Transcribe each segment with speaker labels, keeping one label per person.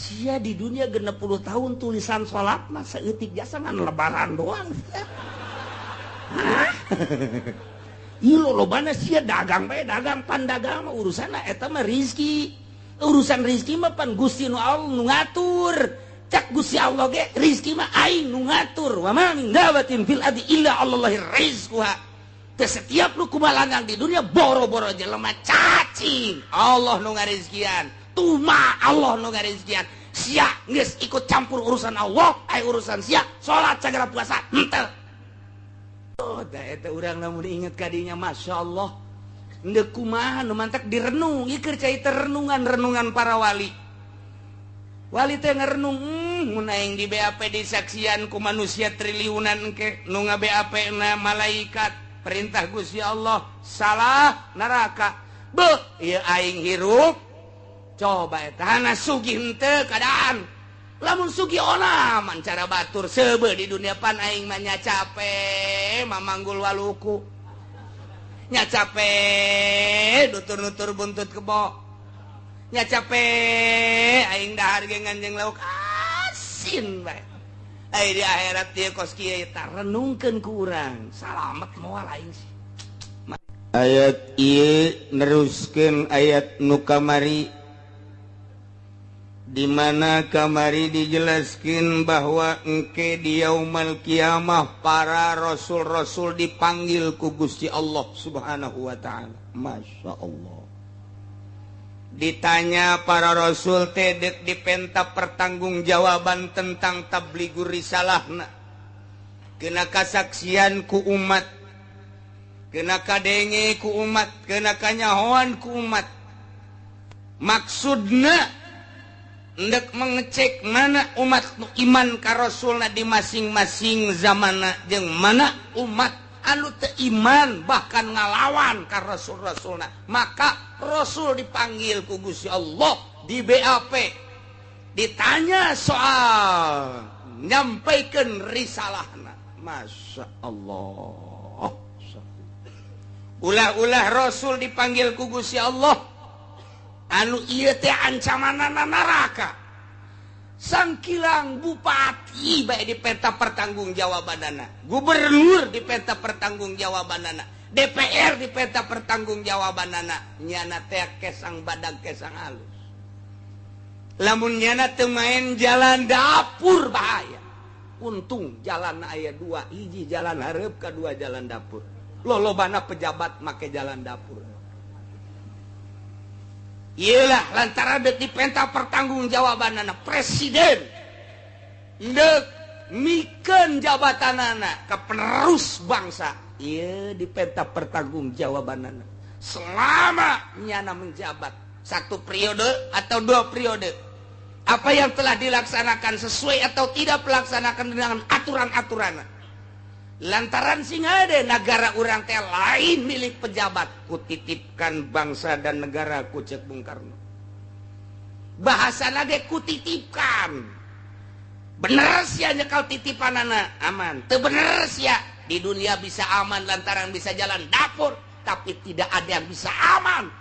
Speaker 1: Sia di dunia 60 tahun tulisan salat mah saeutik jasa ngan lebaran doang. Hah? Ieu lolobana sia dagang bae, dagang pan dagang mah urusanna eta mah rizki. Urusan rizki mah pan Gusti nu Allah nu ngatur. Cak Gusti Allah ge rizki mah aing nu ngatur. Wa ma min dabatin fil ardi illa Allahi rizquha. Teu setiap nu kumalangang di dunia boro-boro jelema cacing Allah nu ngarizkian. Tuma Allah nu ngarizkian. Sia geus ikut campur urusan Allah, ai urusan sia salat sagala puasa henteu. Oh, da eta urang lamun inget ka dinya masyaallah. Endeu kumaha nu mantak direnung, ieu keur cai renungan-renungan para wali. Wali teh ngerenung, mun aing di BAP disaksian ku manusia triliunan engke nu nga-BAP na malaikat, perintah Gusti Allah, salah neraka. Beuh, ieu aing hirup. Coba eta hana sugih henteu keadaan. Lamun sugih onaman cara batur seubeuh di dunia pan aing mah nya cape mamanggul waluku. Nya cape nutur-nutur buntut kebo. Nya cape aing dahar ge nganjeng lauk asin bae. Ai di akhirat ieu kos kieu eta renungkeun ku urang. Salamet moal aing sih.
Speaker 2: Ayat ieu neruskeun ayat nu kamari, di mana kamari dijelaskan bahwa engke di yaumal kiamah para rasul-rasul dipanggil ku Gusti Allah Subhanahu wa ta'ala. Masya Allah. Ditanya para rasul teh deuk dipenta pertanggungjawaban tentang tabligur risalahna. Kena kasaksian ku umat, kena kadenge ku umat, kena kanyahoan ku umat. Maksudna ndek mengecek mana umat nu iman ka rasulna di masing-masing zamana jeung mana umat anu teu iman bahkan ngalawan ka rasul-rasulna. Maka rasul dipanggil ku Gusti Allah di BAP, ditanya soal nyampaikan risalahna. Masya Allah. Ulah-ulah rasul dipanggil ku Gusti Allah anu ieu teh ancamanana neraka. Sangkilang bupati bae dipenta pertanggungjawabanana, gubernur dipenta pertanggungjawabanana, DPR dipenta pertanggungjawabanana, nyana teh kesang badag kesang halus. Lamun nyana teu main jalan dapur bahaya. Untung jalan aya dua, hiji jalan hareup kadua jalan dapur. Lolobana pejabat make jalan dapur. Iyalah lantaran dek dipenta pertanggungjawabanana presiden ndek mikeun jabatanana ke penerus bangsa. Ieu dipenta pertanggungjawabanana selama nyana menjabat satu periode atau dua periode, apa yang telah dilaksanakan sesuai atau tidak pelaksanakan dengan aturan-aturan. Lantaran sing ada negara urang teh lain milik pejabat, kutitipkan bangsa dan negara ku cek Bung Karno. Bahasana ge kutitipkan. Bener sia nyekal titipanana aman. Teu bener sia di dunia bisa aman lantaran bisa jalan dapur, tapi tidak ada yang bisa aman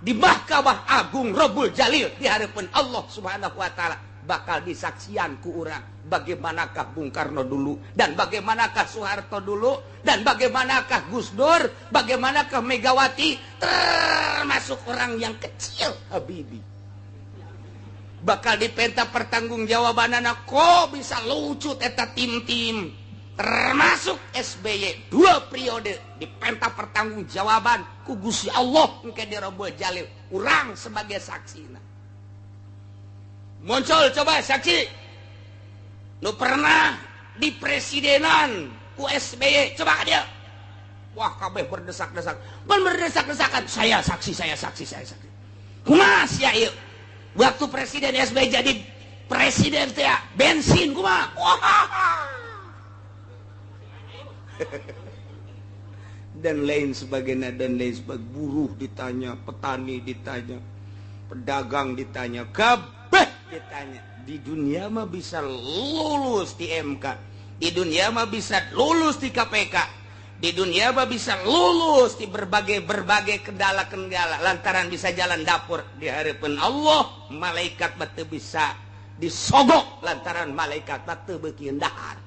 Speaker 2: di Mahkamah Agung Rabbul Jalil di hadapan Allah Subhanahu wa taala. Bakal disaksian ku urang bagaimanakah Bung Karno dulu, dan bagaimanakah Soeharto dulu, dan bagaimanakah Gus Dur, bagaimanakah Megawati, termasuk orang yang kecil Habibie. Bakal dipenta pertanggungjawabanana kok bisa lucut eta tim-tim, termasuk SBY dua periode dipenta pertanggungjawaban ku Gusti Allah engke di Rabbul Jalil urang sebagai saksina. Muncul coba saksi nu pernah di presidenan ku SBY, coba dia. Wah kabeh berdesak-desak, pan berdesak-desakan, saya saksi, saya saksi, saya saksi. Kumaha sia ieu? Waktu presiden SBY jadi presiden teh bensin kumaha? Wah. Dan lain sebagainya, dan lain sebagainya. Buruh ditanya, petani ditanya, pedagang ditanya, kabeh ditanya. Di dunia mah bisa lulus di MK, di dunia mah bisa lulus di KPK, di dunia mah bisa lulus di berbagai-berbagai kendala-kendala lantaran bisa jalan dapur. Di hadapan Allah malaikat mah teu bisa Disogok lantaran malaikat mah teu beuki dahar.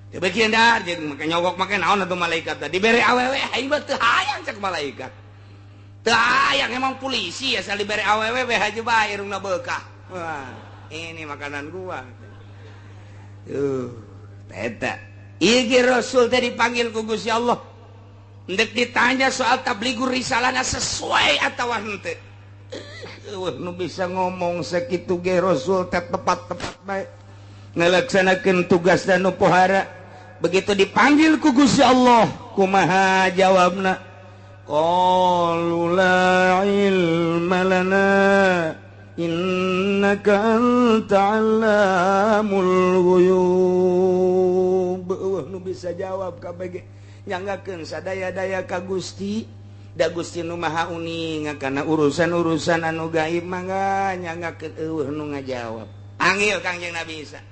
Speaker 2: Teu beuki dahar jeung make nyogok make naon atuh malaikat teh dibere awewe aing mah teu hayang cek malaikat. Teu hayang emang polisi asal dibere awewe we haja bae irungna beukah. Wah, ini makanan gua. Tuh, eta. Ieu ge Rasul teh dipanggil ku Gusti Allah. Ndek ditanya soal tabligur risalahna sesuai atawa henteu. Nu bisa ngomong sakitu ge Rasul teh tepat-tepat bae ngalaksanakeun tugas dan nu pohara. Begitu dipanggil ku Gusti Allah, kumaha jawabna? Qalu la ilma lana innaka anta 'allamul ghuyub. Eueuh nu bisa jawab kabeh nyanggakeun sadaya-daya ka Gusti. Da Gusti nu Maha Uning kana urusan-urusan anu gaib mangga nyanggakeun eueuh nu ngajawab. Panggil Kangjeng Nabi Isa.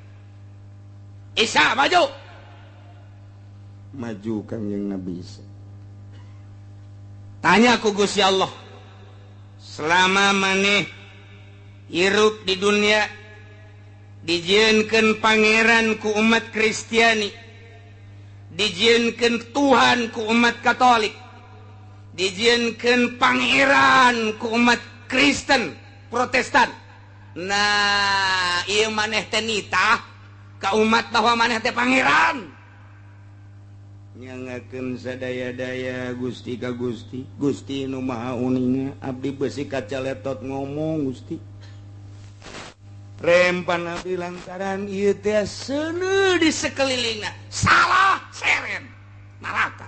Speaker 2: Isa maju. Maju Kangjeng Nabi Isa. Tanya ku Gusti Allah, selama maneh hirup di dunia dijieunkeun pangeran ku umat Kristiani, dijieunkeun Tuhan ku umat Katolik, dijieunkeun pangeran ku umat Kristen Protestan. Nah, ieu maneh teh nitah ka umat bahwa maneh teh pangeran. Nyangakeun sadaya-daya Gusti ka Gusti, Gusti nu Maha Uninga, abdi beusi kacaletot ngomong Gusti. Rempan abdi lantaran ieu teh seuneu di sakelilingna, salah seren neraka.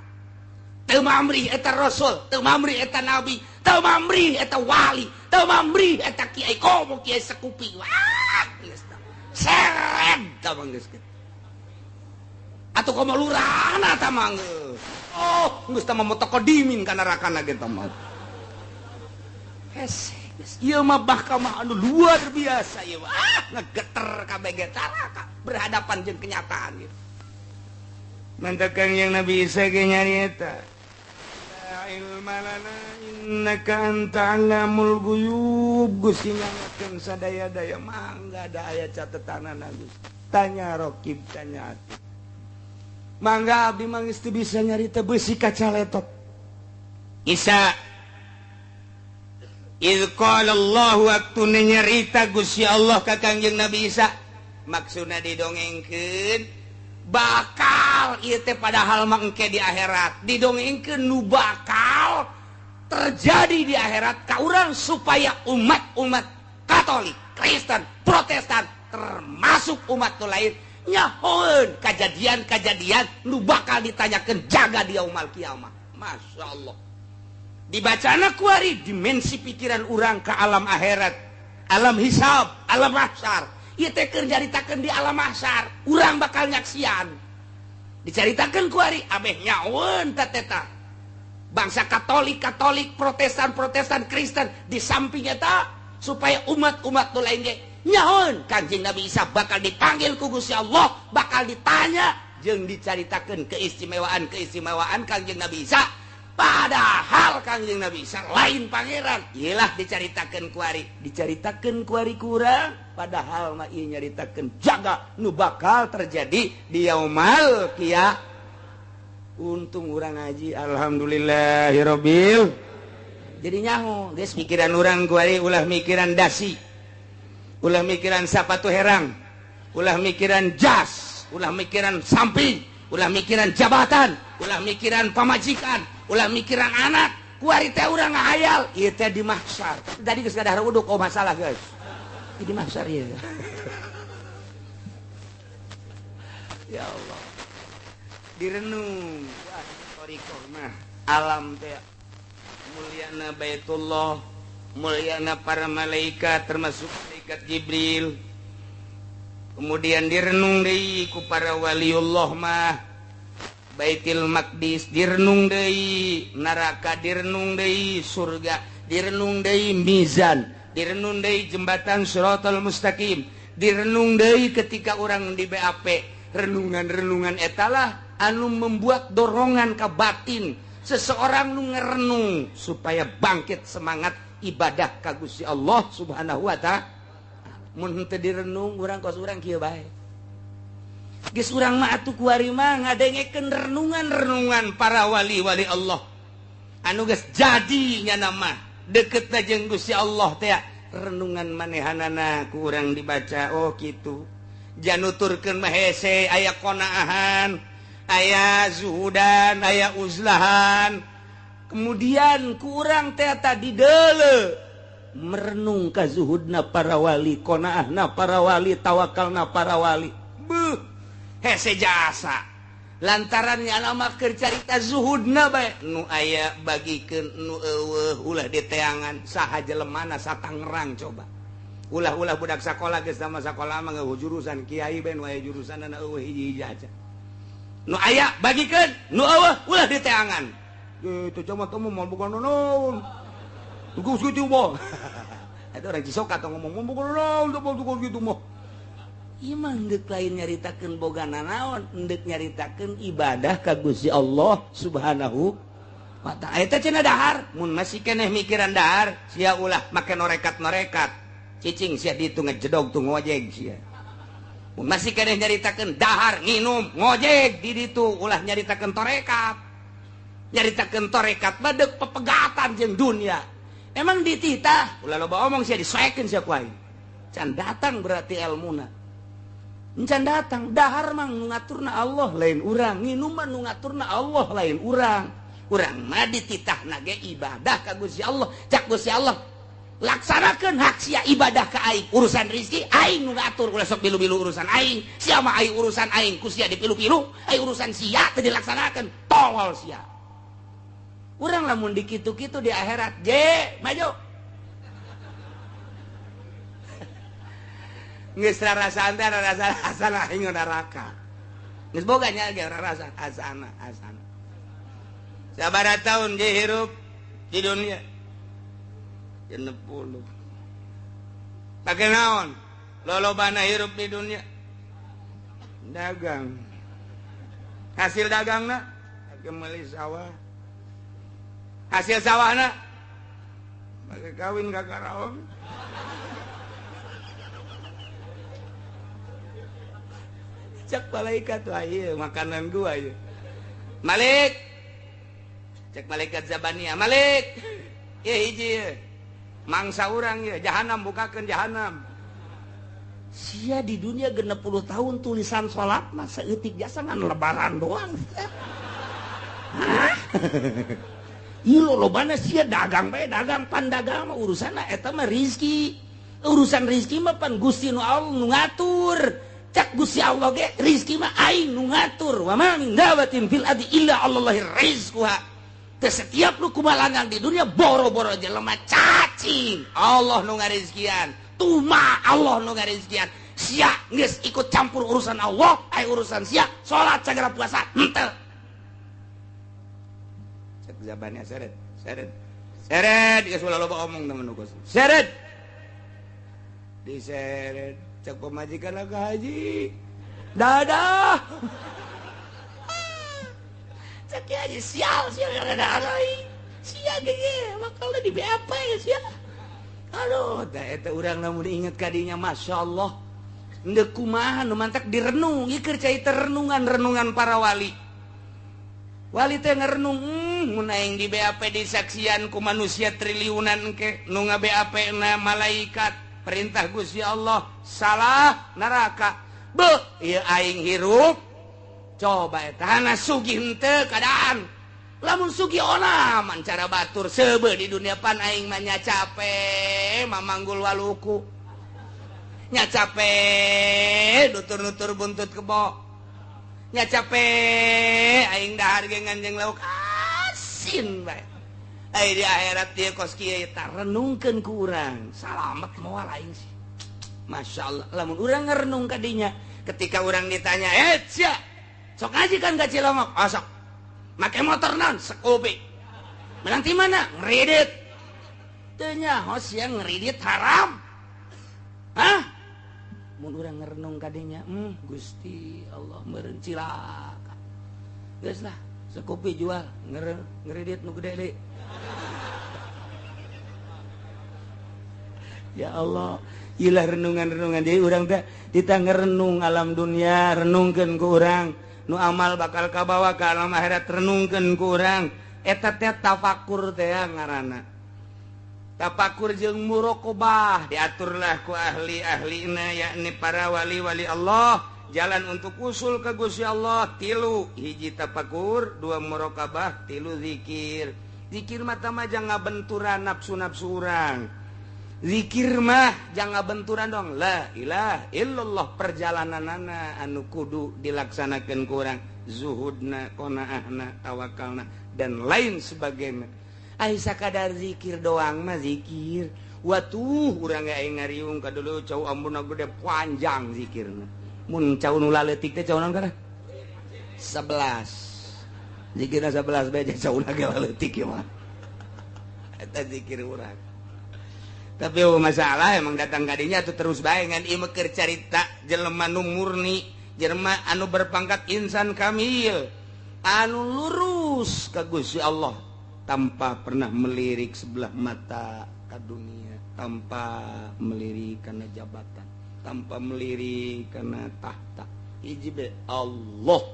Speaker 2: Teu mamrih eta rasul, teu mamrih eta nabi, teu mamrih eta wali, teu mamrih eta kiai komo kiai sekupi. Wah, geus seren tah mah geus. Atuh komo lurahna tah mah geus. Oh, geus tah mah moto kodimin ka nerakana ge tah mah. Hese, geus ieu mah bahka mah anu luar biasa ieu mah. Ah, ngegeter kabeh ge caraka berhadapan jeung kenyataan ieu. Mantakan yang Nabi Isa ge nyarieta. La ilma lana innaka anta 'allamul ghuyub. Gusti nyangakeun sadaya-daya mangga da aya catetanana Gusti. Tanya rokib tanya ati. Mangga abdi mah geus teu bisa nyarita beusi kacaletot. Isa idz qala Allah waktu nyarita Gusti Allah ka Kangjeng Nabi Isa, maksudna didongengkeun bakal ieu teh padahal mah engke di akhirat didongengkeun nu bakal terjadi di akhirat ka urang supaya umat-umat Katolik, Kristen, Protestan termasuk umat nu lain nyahoeun kajadian-kajadian nu bakal ditanyakeun jaga di yaumul kiamah. Masya Allah. Dibacana kuari dimensi pikiran urang ke alam akhirat, alam hisab, alam mahsyar. Ieu teh keur nyaritakeun di alam mahsyar, urang bakal nyaksian. Dicaritakeun kuari ameh nyahoeun ta teta. Bangsa Katolik, Katolik, Protestan, Protestan, Kristen di samping eta supaya umat-umat nu lain ge nyahoeun Kangjeng Nabi Isa bakal dipanggil ku Gusti Allah, bakal ditanya jeung dicaritakeun keistimewaan-keistimewaan Kangjeng Nabi Isa. Padahal Kangjeng Nabi Isa lain pangeran. Iyalah dicaritakeun kuari, dicaritakeun kuari kurang, padahal mah ieu nyaritakeun jaga nu bakal terjadi di yaumal qiyamah. Untung urang ngaji alhamdulillahirabbil. Jadi nyaho geus pikiran urang kuari ulah mikiran dasi, ulah mikiran sapatu herang, ulah mikiran jas, ulah mikiran samping, ulah mikiran jabatan, ulah mikiran pamajikan, ulah mikiran anak. Kuari teh urang ngahayal ieu teh di mahsyar. Tadi geus kadahar uduk oh masalah guys. Di mahsyar ieu. Ya Allah. Direnung. Wah, thariqah mah alam teh mulyana Baitullah, mulyana para malaikat termasuk malaikat Jibril. Kemudian direnung deui ku para waliullah mah Baitul Maqdis direnung deui, neraka direnung deui, surga direnung deui, mizan direnung deui, jembatan Shiratal Mustaqim direnung deui ketika orang di BAP. Renungan-renungan etalah anu membuat dorongan ke batin seseorang nu ngerenung supaya bangkit semangat ibadah ka Gusti Allah Subhanahu wa ta'ala. Mun henteu direnung urang kos urang kieu bae. Geus urang mah atuh kuari mah ngadengekeun renungan-renungan para wali-wali Allah. Anu geus jadi nyana mah deketna jeung Gusti Allah teh renungan manehanana ku urang dibaca oh kitu. Januturkeun mah hese aya qonaahan, aya zuhudan, aya uzlahan. Kemudian ku urang teh tadi deuleu merenung ka zuhudna para wali, qanaahna para wali, tawakalna para wali. Beuh, hese jasa. Lantaran nyana mah keur carita zuhudna bae nu aya bagikeun nu eueuh ulah diteangan saha jelemana satangerang coba. Ulah-ulah budak sakola geus sama sakola mah ngeueuh jurusan kiai bae nu aya jurusanna eueuh hiji-hiji aja. Nu aya bagikeun nu eueuh ulah diteangan. Itu cuma temu mau bukan naon. Tugas gitu mah. Itu orang Cisoka atau ngomong mau bukan naon, tugas gitu mah. Ieu mah deuk lain nyaritakeun boga nanaon, deuk nyaritakeun ibadah ka Gusti Allah Subhanahu wa ta'ala. Eta cenah dahar, mun masih keneh mikiran dahar, sia ulah make norekat-norekat. Cicing sia ditu ngejedog tuh ngojeg sia. Mun masih keneh nyaritakeun dahar nginum ngojeg di ditu ulah nyaritakeun torekat. Nyaritakeun torekat mah deuk pepegatan jeung dunia. Emang dititah ulah loba omong sia disoekeun sia ku aing. Can datang berarti elmuna. Can datang dahar mah nu ngaturna Allah lain urang, nginum mah nu ngaturna Allah lain urang. Urang mah dititahna ge ibadah ka Gusti Allah. Cak Gusti Allah laksanakeun hak sia ibadah ka aing. Urusan rezeki aing nu ngatur, ulah sok bilu-bilu urusan aing. Sia mah aing urusan aing ku sia dipilu-pilu, aing urusan sia teu dilaksanakeun, tolol sia. Urang lamun dikitu-kitu di akhirat, je maju. Geus rarasaan teh rarasaan asana aing neraka. Geus boga nya ge rarasaan asana asana. Sabaraha taun je hirup di dunia? 60. Pake naon? Lolobana hirup di dunia? Dagang. Hasil dagangna pake meuli sawah. Hasil sawahna pake kawin ka Karawang. Cek malaikat wah ieu makanan gua ieu. Malik. Cek malaikat Zabania, Malik. Ieu hiji ieu. Mangsa urang ieu, jahanam bukakeun jahanam. Sia di dunia 60 tahun tulisan salat mah saeutik jasa ngan lebaran doang. Hah? Ieu lolobana sia dagang bae, dagang pan dagang mah urusanna eta mah rizki. Urusan rizki mah pan Gusti nu Allah nu ngatur. Cak Gusti Allah ge rizki mah aing nu ngatur. Wa ma min dabatin fil ardi illa Allahi rizquha. Teu setiap nu kumalangang di dunia boro-boro jelema cacing Allah nu ngarizkian, tuma Allah nu ngarizkian. Sia geus ikut campur urusan Allah, ai urusan sia salat sagala puasa henteu. Cek zabannya seret, seret. Seret geus ulah loba omong temen nu seret. Diseret cek pemajikan lah ke haji. Dadah. Cek haji sial sial ada aing. Sia ge bakal di BAP ya sia. Aduh, teh eta urang lamun inget ka dinya masyaallah. Endek kumaha nu mantak direnung, ieu keur carita renungan-renungan para wali. Wali teh ngerenung, mun aing di BAP disaksian ku manusia triliunan engke nu nga-BAP na malaikat perintah Gusti Allah salah neraka. Beuh, ieu aing hirup. Coba eta hana sugih henteu keadaan. Lamun sugih onaman cara batur seubeuh di dunia pan aing mah nya cape mamanggul waluku. Nya cape nutur-nutur buntut kebo. Nya cape aing dahar ge nganjeng lauk asin bae. Ai di akhirat ieu kos kieu eta renungkeun ku urang. Salamet moal aing sih. Masyaallah lamun urang ngerenung ka dinya ketika urang ditanya, "Eh sia, sok ngaji kan ka Cilongok?" "Oh, sok." "Make motor naon?" "Scoopy." "Menang ti mana?" "Ngredit." Teu nyaho sia ngredit haram. Hah? Mun urang ngerenung ka dinya, Gusti Allah meureun cilaka. Geus lah, Scoopy jual, ngredit nu gede deui.
Speaker 1: Ya Allah, ilah renungan-renungan. Jadi urang teh ditangga renung alam dunia, renungkeun ku urang nu amal bakal kabawa ke alam akhirat, renungkeun ku urang eta teh tafakur teh ngaranna. Tafakur jeung muraqabah diaturlah ku ahli-ahlina, yakni para wali-wali Allah. Jalan untuk usul ke Gusti Allah tilu: hiji tafakur, dua muraqabah, tilu zikir. Zikir mata mah jangan benturan nafsu-nafsu urang. Zikir mah jangan benturan dong, la ilaha illallah. Perjalanan anu kudu dilaksanakan ku urang, zuhudna, qonaahna, tawakalna, dan lain sebagainya. Ai sakadar zikir doang mah, zikir watuh urang ge aing ngariung ka dulu cau ambuna gede panjang zikirna. Mun cau nu laletik teh cau naon kana? 11 zikirna, 11 bae cauna ge laletik ieu mah. Eta zikir urang. Tapi oh, masalah emang datang kadinya tuh terus bae ngan ieu mah keur carita jelema nu murni, jelema anu berpangkat insan kamil, anu lurus ka Gusti Allah tanpa pernah melirik sebelah mata ke dunia, tanpa melirik karena jabatan, tanpa melirik karena tahta. Hiji be, Allah.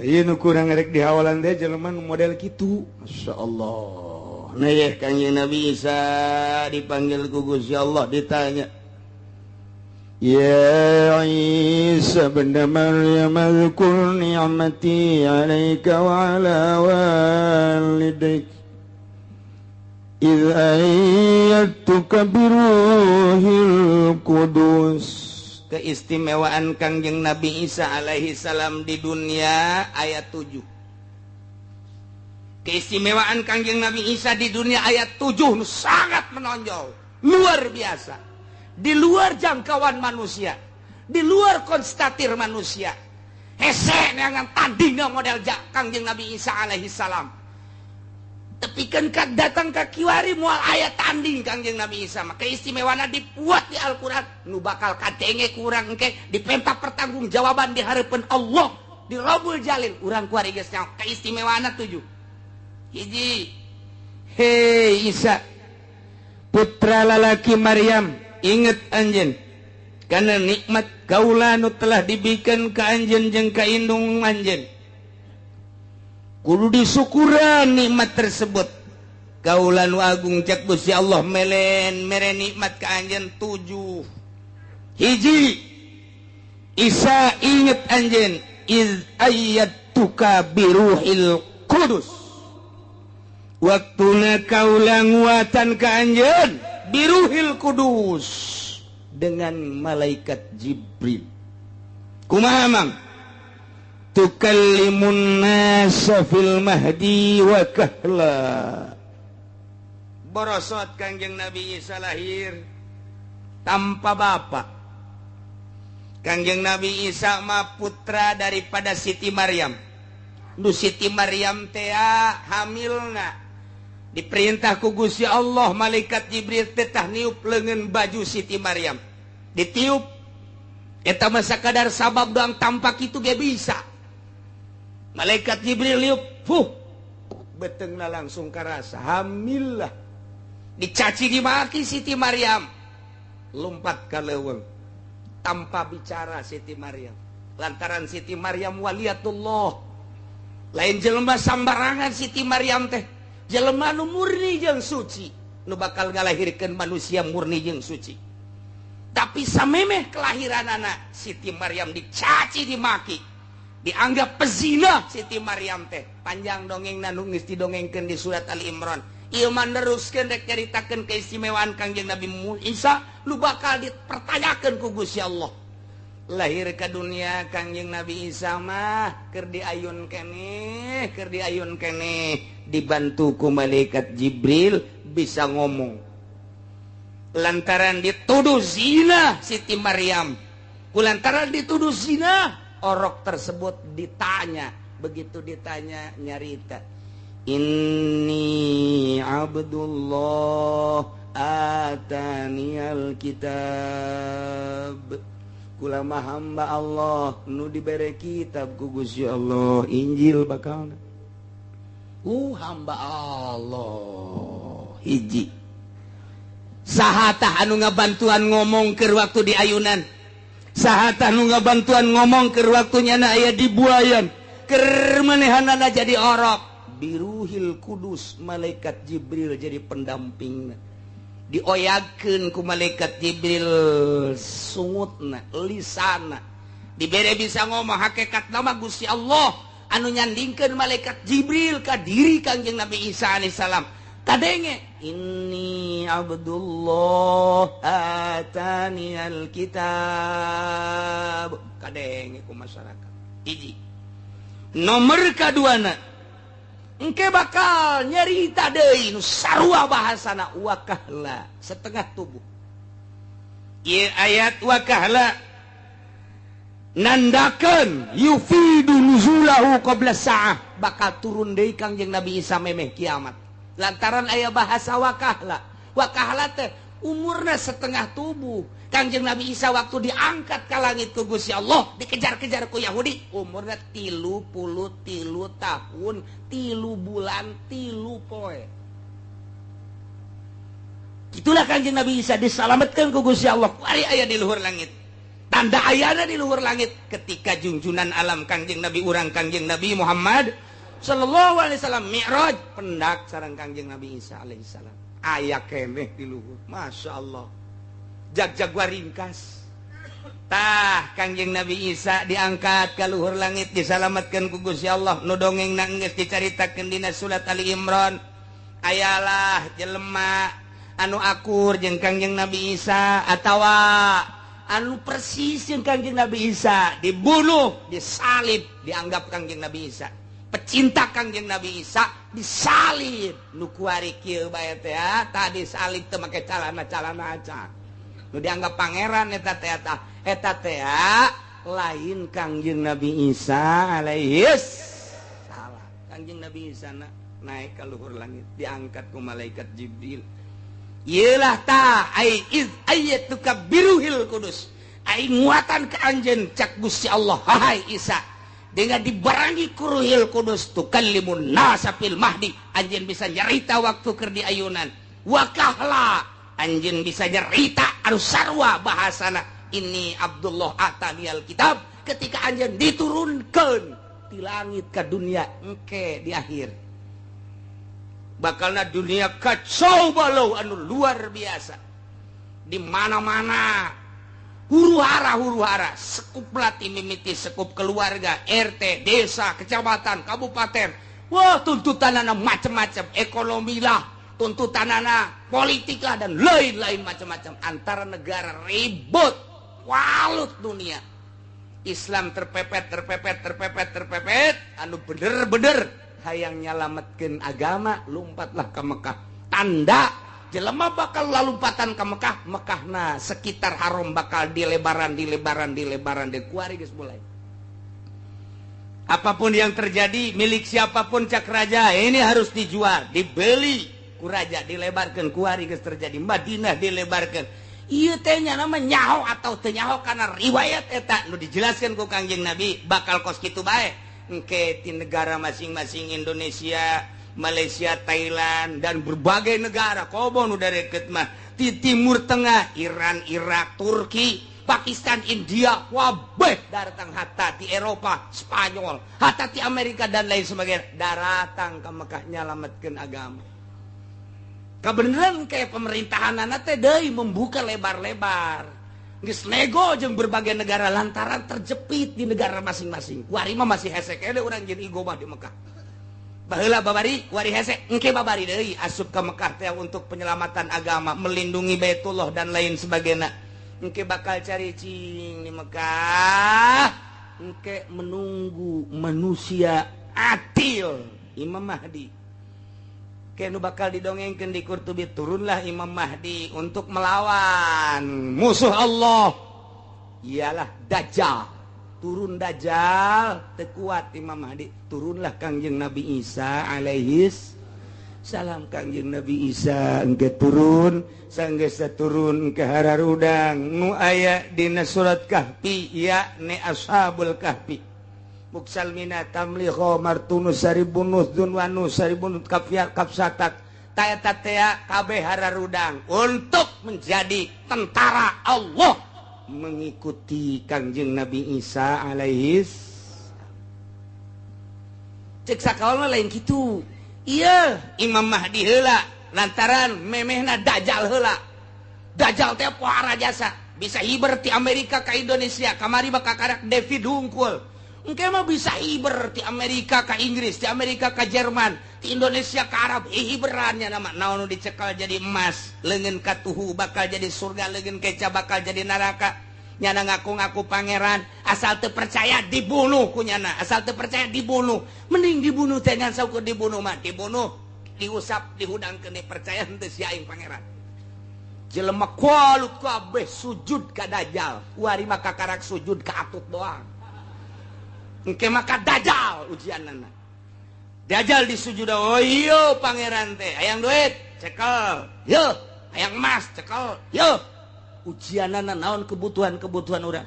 Speaker 1: Ieu nu kurang rek dihawalan teh jelema nu model kitu. Masya Allah. Nah ya, Kangjeng Nabi Isa dipanggil ku Gusti Allah, ditanya, Ya Isa bin Maryam, اذكر نعمتي عليك وعلى والديك إذ أيدتك بروح القدس. Keistimewaan Kangjeng Nabi Isa alaihi salam di dunia ayat 7. Keistimewaan Kangjeng Nabi Isa di dunia ayat 7 sangat menonjol, luar biasa, di luar jangkauan manusia, di luar konstatir manusia. Hese neangan tandingna model Kangjeng Nabi Isa alaihi salam. Tapi kan datang ka kiwari moal aya tanding Kangjeng Nabi Isa mah. Keistimewaan dibuat di Al-Qur'an nu bakal kadenge kurang engke dipenta pertanggungjawaban di harapan Allah di Robul Jalil. Urang kuari geus nyaho keistimewaan tujuh. Hiji, hei Isa, putra lalaki Maryam, inget anjeun karena nikmat kaula nu telah diberikan ke anjeun jeung ka indung anjeun. Kudu disyukuran nikmat tersebut. Kaula nu agung, cek Gusti Allah, melen mere nikmat ka anjeun tujuh. Hiji, Isa, inget anjeun, iz ayyadtuka biruhil qudus, waktuna kaula nguatan ka anjeun biruhil kudus, dengan malaikat Jibril. Kumaha, Mang? Tukallimun nasa fil mahdi wa kahla. Borosot Kangjeng Nabi Isa lahir tanpa bapak. Kangjeng Nabi Isa mah putra daripada Siti Maryam. Nu Siti Maryam teh hamilna diperintah ku Gusti Allah, malaikat Jibril tetah niup lengan baju Siti Maryam. Ditiup eta mah sakadar sabab doang, tampak itu ge bisa. Malaikat Jibril niup, fuh, betengna langsung karasa hamil lah. Dicaci dimaki Siti Maryam, lompat ka leuweung tanpa bicara Siti Maryam. Lantaran Siti Maryam waliyatullah, lain jelema sambarangan. Siti Maryam teh jelema nu murni jeung suci, nu bakal ngalahirkeun manusia murni jeung suci. Tapi samemeh kelahiran anak, Siti Maryam dicaci dimaki, dianggap pezina Siti Maryam teh. Panjang dongeng nu geus didongengkeun di surat Ali Imran. Ieu mah neruskeun rek nyaritakeun keistimewaan Kangjeng Nabi Isa lu bakal dipertanyakeun ku Gusti Allah. Lahir ke dunia Kangjeng Nabi Isa mah keur diayun keneh, keur diayun keneh, dibantu ku malaikat Jibril, bisa ngomong. Lantaran dituduh zina Siti Maryam, kulantaran dituduh zina, orok tersebut ditanya. Begitu ditanya nyarita, "Inni Abdullah ataniyal kitab." Kula mah hamba Allah nu dibere kitab ku Gusti Allah, Injil bakalna. Hamba Allah. Hiji.
Speaker 2: Saha tah anu ngabantuan ngomong keur waktu di ayunan, saha tah nu ngabantuan ngomong keur waktu nyana aya di buayan, keur manehanana jadi orok. Biruhil Kudus, malaikat Jibril jadi pendamping. Dioyagkeun ku malaikat Jibril sungutna, lisana. Dibere bisa ngomong hakikat nama Gusti Allah anu nyandingkeun malaikat Jibril ka diri Kangjeng Nabi Isa alaihissalam. Kadenge inni Abdullah atani alkitab. Kadenge ku masyarakat. Hiji. Nomor kaduana engke bakal nyerita deui nu sarua bahasana wakahla, setengah tubuh. Ieu ayat wakahla nandakeun yufidu nuzulahu qabla sa'ah, bakal turun deui Kangjeng Nabi Isa memeh kiamat. Lantaran aya bahasa wakahla. Wakahla teh umurna setengah tubuh. Kangjeng Nabi Isa waktu diangkat ke langit ku Gusti Allah, dikejar-kejar ku Yahudi, umurna 33 tahun, 3 bulan, 3 poe. Itulah Kangjeng Nabi Isa diselamatkan ku Gusti Allah. Kuari aya di luhur langit. Tanda ayana di luhur langit ketika junjunan alam Kangjeng Nabi urang Kangjeng Nabi Muhammad sallallahu alaihi wasallam mi'raj pendak sareng Kangjeng Nabi Isa alaihi salam. Aya keneh di luhur. Masya Allah. Jag-jag ringkas. Tah Kangjeng Nabi Isa diangkat ka luhur langit disalamatkeun ku Gusti Allah. Nu dongeng geus dicaritakeun dina surat Ali Imran. Ayalah jelema anu akur jeung Kangjeng Nabi Isa atawa anu persis jeung Kangjeng Nabi Isa dibunuh, disalib, dianggap Kangjeng Nabi Isa. Pecinta Kangjeng Nabi Isa disalib. Nu kuari kieu bae teh tadi salib teu make calana-calana acan. Nu dianggap pangeran eta teh eta teh lain Kangjeng Nabi Isa alaihi salam. Kangjeng Nabi Isa naik ka luhur langit diangkat ku malaikat Jibril. Iyalah ta ai iz ayatuka biruhil kudus. Ai muatan ka anjeun cak Gusti Allah, hai Isa. Dengan dibarangi ku Ruhil Kudus tukallimun nasa fil mahdi, anjeun bisa nyarita waktu keur di ayunan. Wa kahla anjeun bisa nyarita anu sarua bahasana ini Abdullah atanial kitab ketika anjeun diturunkeun di langit ka dunia engke di akhir. Bakalna dunia kacau balau anu luar biasa. Di mana-mana huru-hara, sekup lati mimiti sekup keluarga, RT, desa, kecamatan, kabupaten. Wah, tuntutanana macam-macam, ekonomi lah, tuntutanana politik lah dan lain-lain macam-macam. Antara negara ribut, walut dunia. Islam terpepet, terpepet, terpepet, terpepet, anu bener-bener hayang nyalametkeun agama, lompatlah ke Mekah. Tanda jelema bakal lalumpatan ke Mekah, Mekahna sekitar haram bakal dilebaran, dilebaran, dilebaran, dikuari geus mulai. Apapun yang terjadi, milik siapapun cak raja, ini harus dijual, dibeli ku raja, dilebarkan, kuari geus terjadi. Madinah dilebarkan. Ieu teh nya nama nyaho atau teu nyaho karena riwayat eta nu dijelaskan ku Kangjeng Nabi bakal kos kitu bae. Engke ti negara masing-masing Indonesia, Malaysia, Thailand dan berbagai negara komo nu dareket mah di Timur Tengah, Iran, Irak, Turki, Pakistan, India, wabeh datang hatta di Eropa, Spanyol, hatta di Amerika dan lain sebagainya daratang ke Mekah nyalametkeun agama. Kebenaran kayak pemerintahan teh deui membuka lebar-lebar. Geus nego jeung berbagai negara lantaran terjepit di negara masing-masing. Kuari mah masih hese keneh urang jeung igo mah di Mekah. Baheula babari kuari hese engke babari deui asup ka Mekah teh untuk penyelamatan agama, melindungi Baitullah dan lain sebagainya. Engke bakal cari cing di Mekah, engke menunggu manusia adil, Imam Mahdi. Kenu bakal didongengkeun di Qurtubi, turunlah Imam Mahdi untuk melawan musuh Allah, ialah Dajjal. Turun Dajjal, tekuat Imam Mahdi, turunlah Kangjeng Nabi Isa alaihis salam. Kangjeng Nabi Isa engke turun, sanggeus turun ke hararudang nu aya dina surat Kahfi, yakni Ashabul Kahfi. Muksalmina tamliho martunus saribunus dunwanus saribunut kafya kapsatak Ta eta tea kabeh hararudang untuk menjadi tentara Allah mengikuti Kangjeng Nabi Isa alaihis. Cek sakaol mah lain kitu. Iya, Imam Mahdi heula lantaran memehna Dajjal heula. Dajjal teh pohara jasa, bisa hiber ti Amerika ka Indonesia, kamari mah kakarak David hungkul. Engke mah bisa hiber ti Amerika ka Inggris, ti Amerika ka Jerman, ti Indonesia ka Arab, hiberannya nama naon nu dicekal jadi emas, leungeun katuhu bakal jadi surga, leungeun keca bakal jadi neraka. Nyana ngaku-ngaku pangeran, asal teu percaya dibunuh ku nyana, asal teu percaya dibunuh. Mending dibunuh teh ngan saukur dibunuh mah, dibunuh, diusap, dihudangkeun percaya henteu si aing pangeran. Jelema kualut kabeh sujud ka Dajjal, kuari mah kakarak sujud ka atut doang. Engke maka Dajjal ujianana. Dajjal disujud, oh iya pangeran teh, hayang duit, cekel. Yo, hayang emas, cekel. Yo. Ujianana naon kebutuhan-kebutuhan urang.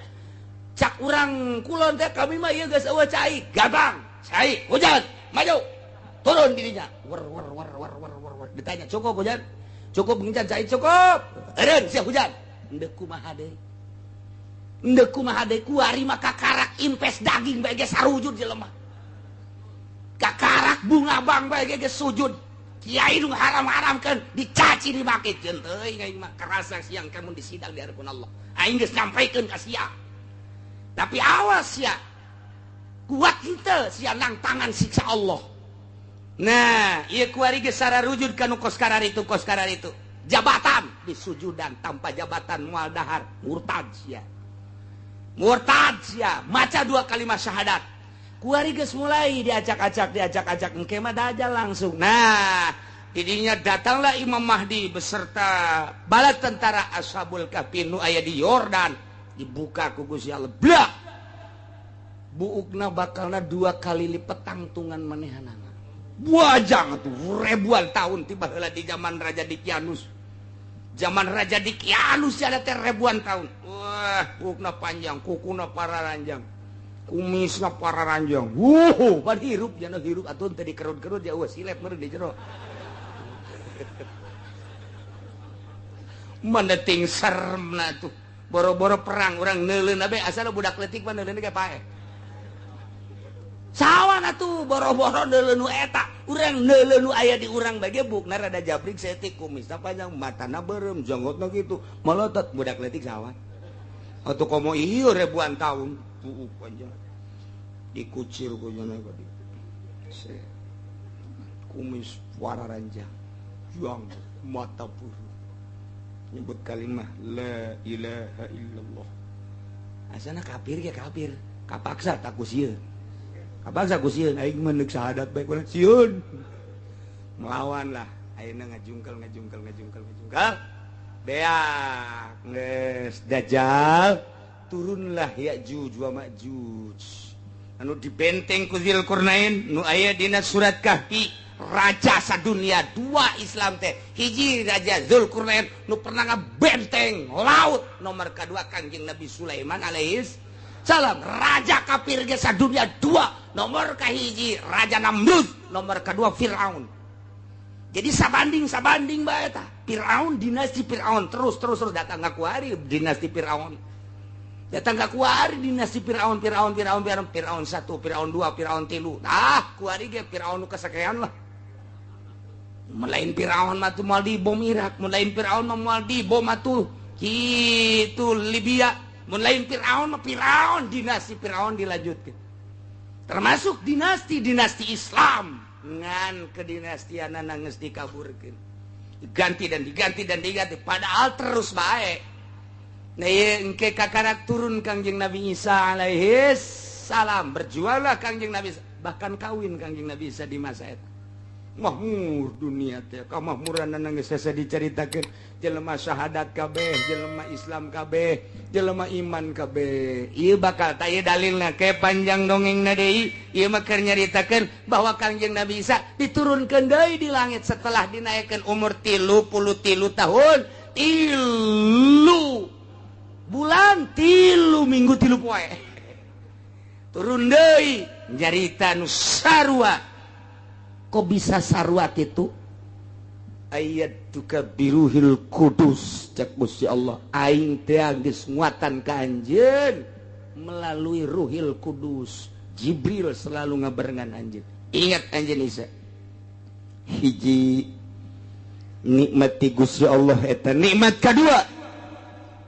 Speaker 2: Cak urang kulon teh kami mah ieu geus eueuh cai, gabang, cai, hujan, maju. Turun dirinya. Wer wer wer wer wer wer wer. Ditanya, "Cukup hujan?" Cukup ngincan cai cukup. Eureun sia hujan. Endek kumaha deui? Endek kumaha deui kuari mah kakarak impes daging bae ge sarujud jelema. Kakarak bunga bang bae ge sujud. Kiai nu haram-haramkeun dicaci dimaki jeung teuing aing mah kerasa siang kamu disidang di hadapan Allah. Aing geus nyampaikeun ka sia. Tapi awas sia. Kuat henteu sia nang tangan siksa Allah. Nah, ieu kuari geus sararujud ka nu kos kararitu kos kararitu. Jabatan disujudan tanpa jabatan moal dahar murtad sia. Murtad sia, maca dua kalimat syahadat. Kuari geus mulai diacak-acak diacak-acak engke mah Dajjal langsung. Nah, didinya datanglah Imam Mahdi beserta bala tentara Ashabul Kahfi nu aya di Yordan, dibuka ku Gusti Allah. Blak. Buukna bakalna dua kali lipat tangtungan manehanana. Buajang tuh ribuan tahun tiba heula di zaman Raja Dikianus. Zaman Raja Dikianus ada teh ribuan tahun. Wah, buukna panjang, kukuna pararanjang. Kumisna pararanjang. Wuh, pan hirup jana hirup atuh teh dikerut-kerut ya eueuh silet meureun di jero. Mana ting seremna tuh. Boro-boro perang urang neuleun bae asal budak leutik mah neuleun ge paeh. Sawan atuh boro-boro neuleun nu eta, urang neuleun nu aya di urang bae ge bukna rada jabrik saeutik kumisna panjang, matana beureum, janggotna kitu, molotot budak leutik sawan. Atuh komo ieu ribuan tahun buuk panjang. Dikucir ku nyana tadi. Kumis wararanjang, juang mata buru. Nyebut kalimah la ilaha illallah. Asana kafir ge kafir, kapaksa tak ku sieun. Kapaksa ku sieun aing mah neuk syahadat bae ku sieun. Melawan lah, ayeuna ngajungkel ngajungkel ngajungkel ngajungkel. Beak geus Dajjal turunlah Ya'juj wa Ma'juj. Anu dibenteng ku Dzulqarnain nu aya dina surat Kahfi, raja sadunia dua Islam teh. Hiji Raja Dzulqarnain nu pernah ngabenteng laut, nomor kedua Kangjeng Nabi Sulaiman alaihis salam. Raja kafir ge sadunia dua, nomor kahiji Raja Namrud, nomor kedua Firaun. Jadi sabanding-sabanding bae tah. Firaun dinasti Firaun terus terus terus datang ka kuari dinasti Firaun. Datang ka kuari dinasti Firaun Firaun Firaun Firaun Firaun 1, Firaun 2, Firaun 3. Ah, kuari ge Firaun nu kasakean lah. Mun lain Firaun mah tuh moal dibom Irak, mun lain Firaun mah moal dibom atuh kitu Libya, mun lain Firaun mah Firaun dinasti Firaun dilanjutkeun. Termasuk dinasti-dinasti Islam ngan kedinastianana geus dikaburkeun. Diganti dan diganti dan diganti padahal terus bae. Nah, ieu engke kakarak turun Kangjeng Nabi Isa alaihis salam, berjuanglah Kangjeng Nabi Isa, bahkan kawin Kangjeng Nabi Isa di masa eta. Mahmur dunia teh kamahmuranana geus hese dicaritakeun, jelema syahadat kabeh, jelema Islam kabeh, jelema iman kabeh. Ieu bakal tah ieu dalilna ke panjang dongengna deui, ieu mah keur nyaritakeun bahwa Kangjeng Nabi Isa diturunkeun deui di langit setelah dinaikkeun umur 33 tahun, 3 bulan, 3 minggu, 3 poe. Turun deui nyarita nu sarua. Kok bisa sarua kitu?
Speaker 1: Ayyatuka biruhil kudus cek Gusti Allah aing teh geus nguatan ka anjeun melalui Ruhil Kudus. Jibril selalu ngabarengan anjeun. Ingat anjeun Isa, hiji nikmat ti Gusti Allah eta nikmat kadua,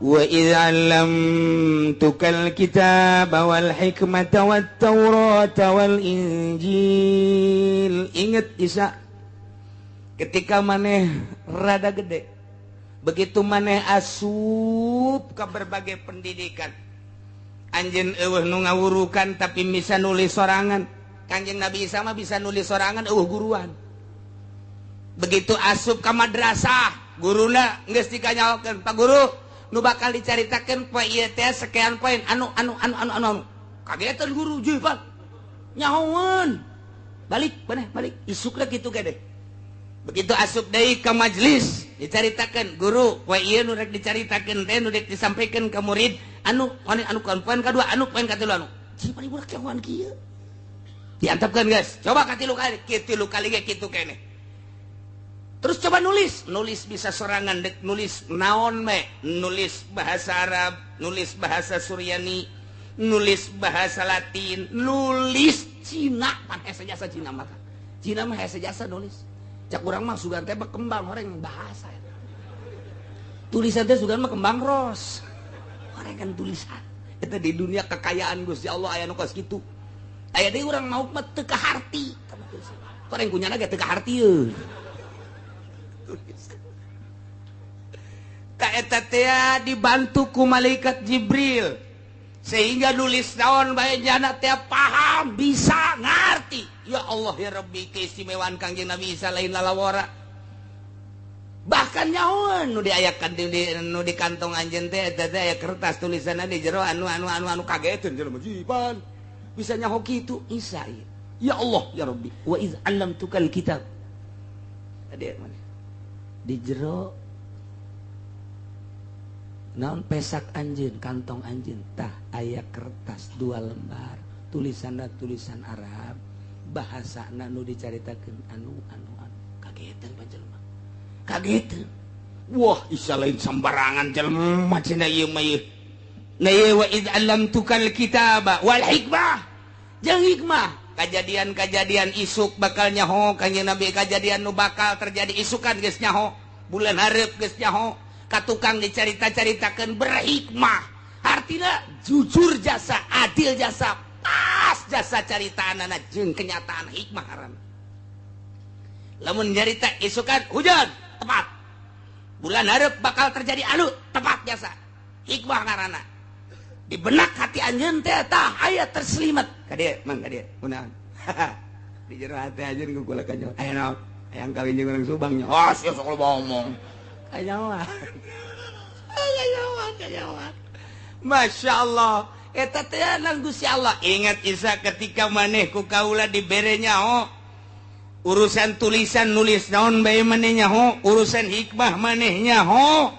Speaker 1: wa idz 'allamtukal kitaba wal hikmata wat taurata wal injil. Ingat Isa, ketika maneh rada gede, begitu maneh asup ke berbagai pendidikan, anjeun eueuh nu ngawurukan tapi bisa nulis sorangan. Kanjeng Nabi Isa mah bisa nulis sorangan eueuh guruan. Begitu asup ke madrasah, guruna geus dikanyaokeun, "Pak Guru, nu bakal dicaritakeun poe ieu teh sekian poin anu anu anu anu anu." Kagetan guru, "Jeuh, Pak. Nyahoeun." Balik, maneh balik. Isukna kitu gede. Begitu asup deui ke majelis, dicaritakeun, "Guru, poe ieu nu rek dicaritakeun teh nu rek disampaikan ke murid anu anu anu poin kadua, anu poin katilu anu." Cing paling budak nyahoan kieu. Diantepkeun geus. Coba katilu kali, katilu kali ge kitu keneh. Terus coba nulis, nulis bisa sorangan dek nulis naon me, nulis bahasa Arab, nulis bahasa Suryani, nulis bahasa Latin, nulis Cina, pan hese jasa Cina mah. Cina mah hese jasa nulis. Cak urang mah sugan teh kembang horeng bahasa. Tulisan teh sugan mah kembang ros. Horeng kan tulisan. Eta di dunia kekayaan Gusti Allah aya nu kos kitu. Aya deui urang mauk mah teu kaharti. Horeng kunyana ge teu kaharti euy. Eta teh dibantu ku malaikat Jibril sehingga nulis naon bae jana teh paham, bisa ngarti. Ya Allah ya Rabbi, keistimewaan Kangjeng Nabi Isa lain lalawara. Bahkan nyahoan nu diayakan nu di kantong anjeun teh eta teh aya kertas tulisanna di jero anu anu anu anu kageteun jelema jiban. Bisa nyaho kitu Isa. Ya Allah ya Rabbi, wa iz 'allamtukal kitab. Ade mana? Di jero naon pesak anjeun, kantong anjeun tah aya kertas 2 lembar, tulisanna tulisan Arab, bahasana nu dicaritakeun anu anu anu. Kageteun panjelema. Kageteun. Wah, Isa lain sembarangan jelema cenah ieu mah ieu. Na ieu wa id 'allamtukal kitaba wal hikmah. Jeung hikmah, kajadian-kajadian isuk bakal nyaho kanjeng Nabi, kajadian nu bakal terjadi isukan geus nyaho, bulan hareup geus nyaho. Ka tukang dicarita-caritakeun berhikmah, artinya jujur jasa, adil jasa, pas jasa caritaanana jeung kenyataan hikmah haram. Lamun nyarita isukan hujan tepat, bulan hareup bakal terjadi anu tepat jasa, hikmah ngaranna. Di benak hati anjeun teh tah aya terselimet. Ka dieu mang ka dieu kunaon? Di jero hati anjeun ku kula kanyo. Aya naon? Hayang kawin jeung urang Subang nya. Oh, sia sok loba omong. Kanyawan. Kanyawan, kanyawan. Masya Allah. Eta teh nang Gusti Allah. Ingat Isa ketika maneh ku kaula dibere nyaho urusan tulisan nulis naon bae maneh nyaho, urusan hikmah maneh nyaho,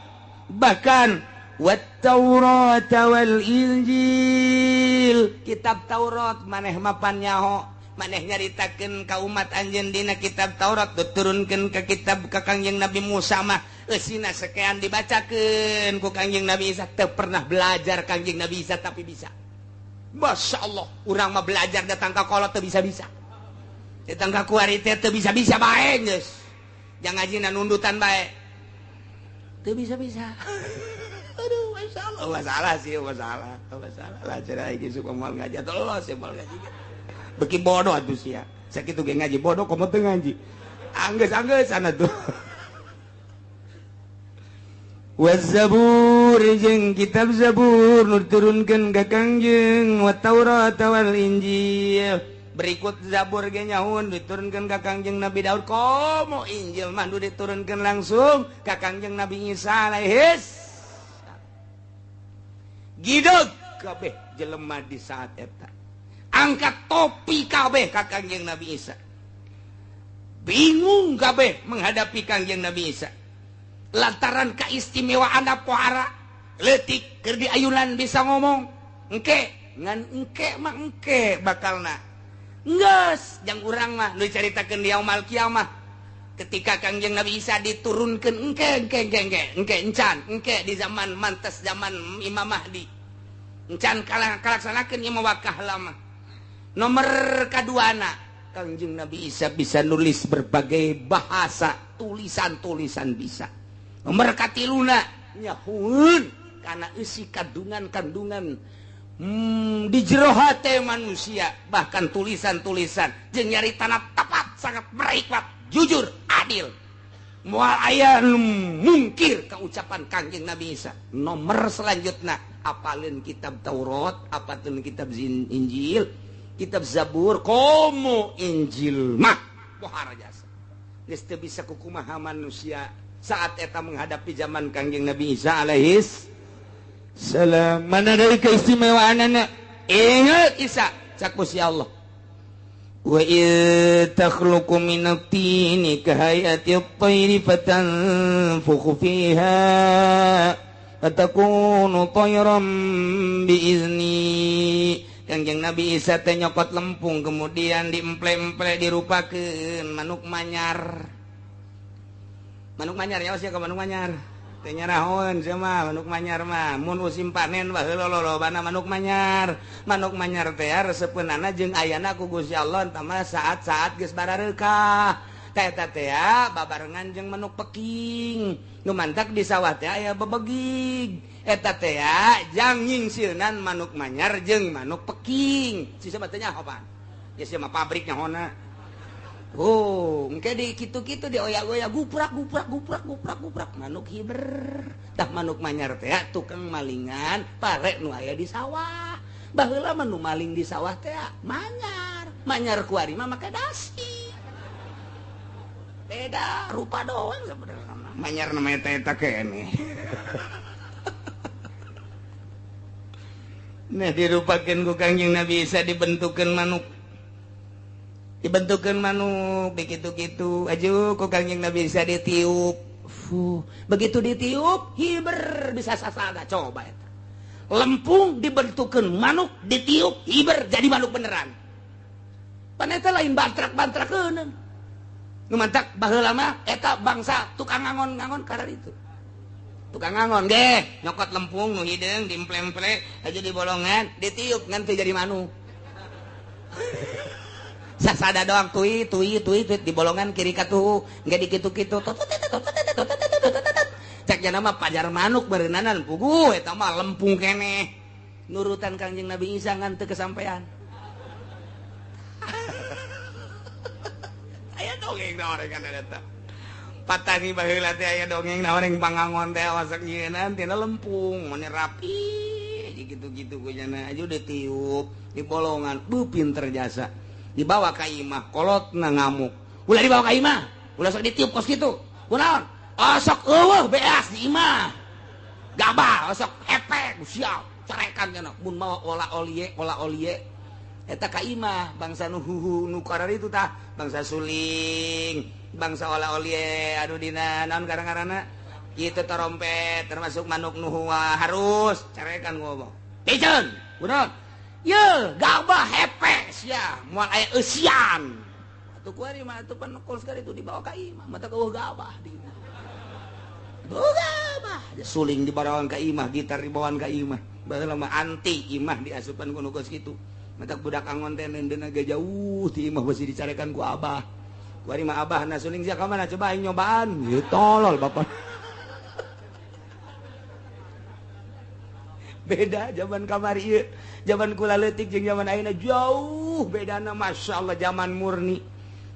Speaker 1: bahkan wat Taurat wal Injil, kitab Taurat maneh mapan nyaho, maneh nyaritakeun ka umat anjeun dina kitab Taurat diturunkeun ka kitab ka Kangjeng Nabi Musa mah eusina sekian dibacakeun ku Kangjeng Nabi Isa. Teu pernah belajar Kangjeng Nabi Isa tapi bisa. Masya Allah, urang mah belajar datang ka kolot teu bisa-bisa, datang ka kuari teh teu bisa-bisa bae geus. Jang ngajina nundutan bae teu bisa-bisa. Aduh, masya Allah, masalah sih, masalah, masalah lah. Cerah iki suka moal ngaji atau los ya moal ngaji. Beki bodoh atuh sia. Sakitu ge ngaji bodoh komo teu ngaji. Anggeus-anggeus sana tuh. Waz-Zabur jeung kitab Zabur nu diturunkeun ka Kangjeng, wa Taurat wal Injil. Berikut Zabur ge nyaun diturunkeun ka Kangjeng Nabi Daud, komo Injil mah nu diturunkeun langsung ka Kangjeng Nabi Isa alaihis. Gideg kabeh jelema di saat eta. Angkat topi kabeh ka Kangjeng Nabi Isa. Bingung kabeh menghadapi Kangjeng Nabi Isa. Lantaran keistimewaan pohara leutik keur diayunan bisa ngomong. Engke ngan engke mah engke bakalna. Geus jang urang mah nu dicaritakeun di yaumul kiamah.
Speaker 2: Ketika Kangjeng Nabi Isa diturunkan engke engke engke engke engke encan engke di zaman mantes zaman Imam Mahdi encan kalaksanakeun ieu wakah lama. Nomor kaduana Kangjeng Nabi Isa bisa nulis berbagai bahasa, tulisan-tulisan bisa. Nomor katiluna nyahueun kana eusi kandungan-kandungan di jero hate manusia, bahkan tulisan-tulisan jeung nyaritana tepat, sangat berhikmat, jujur, adil. Moal aya nu mungkir ka ucapan Kangjeng Nabi Isa. Nomor selanjutna apaleun kitab Taurat, apaleun kitab Injil, kitab Zabur, komo Injil mah pohara jasa. Geus teu bisa kukumaha manusia saat eta menghadapi zaman Kangjeng Nabi Isa alaihis salam. Mana dari keistimewaanana? Ingat Isa cak Gusti Allah. Wa id takhluqu minat tini kahayati at-tayri fatanfukhu fiha fatakunu tayran biizni. Kangjeng Nabi Isa teh nyokot lempung kemudian diemple-emple dirupakeun manuk manyar. Manuk manyar ya sia ka manuk manyar. Teh nyarahoeun sia mah manuk manyar mah mun musim panen baheula lolobana manuk manyar. Manuk manyar teh resepeunana jeung ayana ku Gusti Allah entah mah saat-saat geus barareukah. Teh eta teh babarengan jeung manuk peking. Nu mantak di sawah teh aya bebegig. Eta teh jang nyingsieunan manuk manyar jeung manuk peking. Sisa mah teh nyaho pan. Ya sia mah pabrik nyahona. Oh, engke di kitu-kitu dioyak-oyak guprak guprak guprak guprak guprak manuk hiber. Tah manuk manyar teh tukang malingan pare nu aya di sawah. Baheula mah nu maling di sawah teh manyar. Manyar kuari mah make dasi. Beda rupa doang sebenarnya. Manyar namanya teh eta keneh. Nah dirupakeun ku Kangjeng Nabi Isa dibentukeun manuk. Dibentukeun manuk begitu-gitu aju ku Kangjeng Nabi Isa ditiup. Fuh, begitu ditiup hiber bisa sasaga coba eta. Lempung dibentukeun manuk ditiup hiber jadi manuk beneran. Pan eta lain bantrak-bantrakeun. Nu mantak baheula mah eta bangsa tukang ngangon-ngangon karena itu. Tukang ngangon ge nyokot lempung nu hideung diemple-emple aja di bolongan ditiup ngan teu jadi manuk. Sasada doang tui tui tui tui di bolongan kiri katuhu nggak dikitu-kitu cek jana mah pajar manuk berenanan puguh eta mah lempung keneh nurutan Kangjeng Nabi Isa ngan teu kesampean. Aya dongeng naon kan eta patani baheula teh aya dongeng naon yang pangangon teh wasak nyieunaan tina lempung mane rapi gitu-gitu ku jana aju ditiup di bolongan bu pinter jasa dibawa ka imah kolotna ngamuk ulah dibawa ka imah ulah sok ditiup kos kitu kunaon osok eueuh beas di imah gabah osok hepek siap carekan cenah mun mawa ola olie eta ka imah bangsa nu huhu nu kararitu tah bangsa suling bangsa ola olie anu dina naon karang-karana kitu trompet termasuk manuk nu harus carekan ngomong piceun kunaon ye gabah hepek sia moal aya eusian atuh kuari mah atuh pan kol sekali itu dibawa ka imah mata eueuh gabah di imah gabah suling dibawaan ka imah gitar dibawaan ka imah baheula mah anti imah diasupan ku nu kos kitu mata budak angon teh neundeuna ge jauh ti imah beusi dicarekan ku abah kuari mah abahna suling sia ka mana coba aing nyobaan ieu tolol bapak. Beda zaman kamari ieu, zaman kula leutik jeung zaman ayeuna jauh bedana masya Allah zaman murni.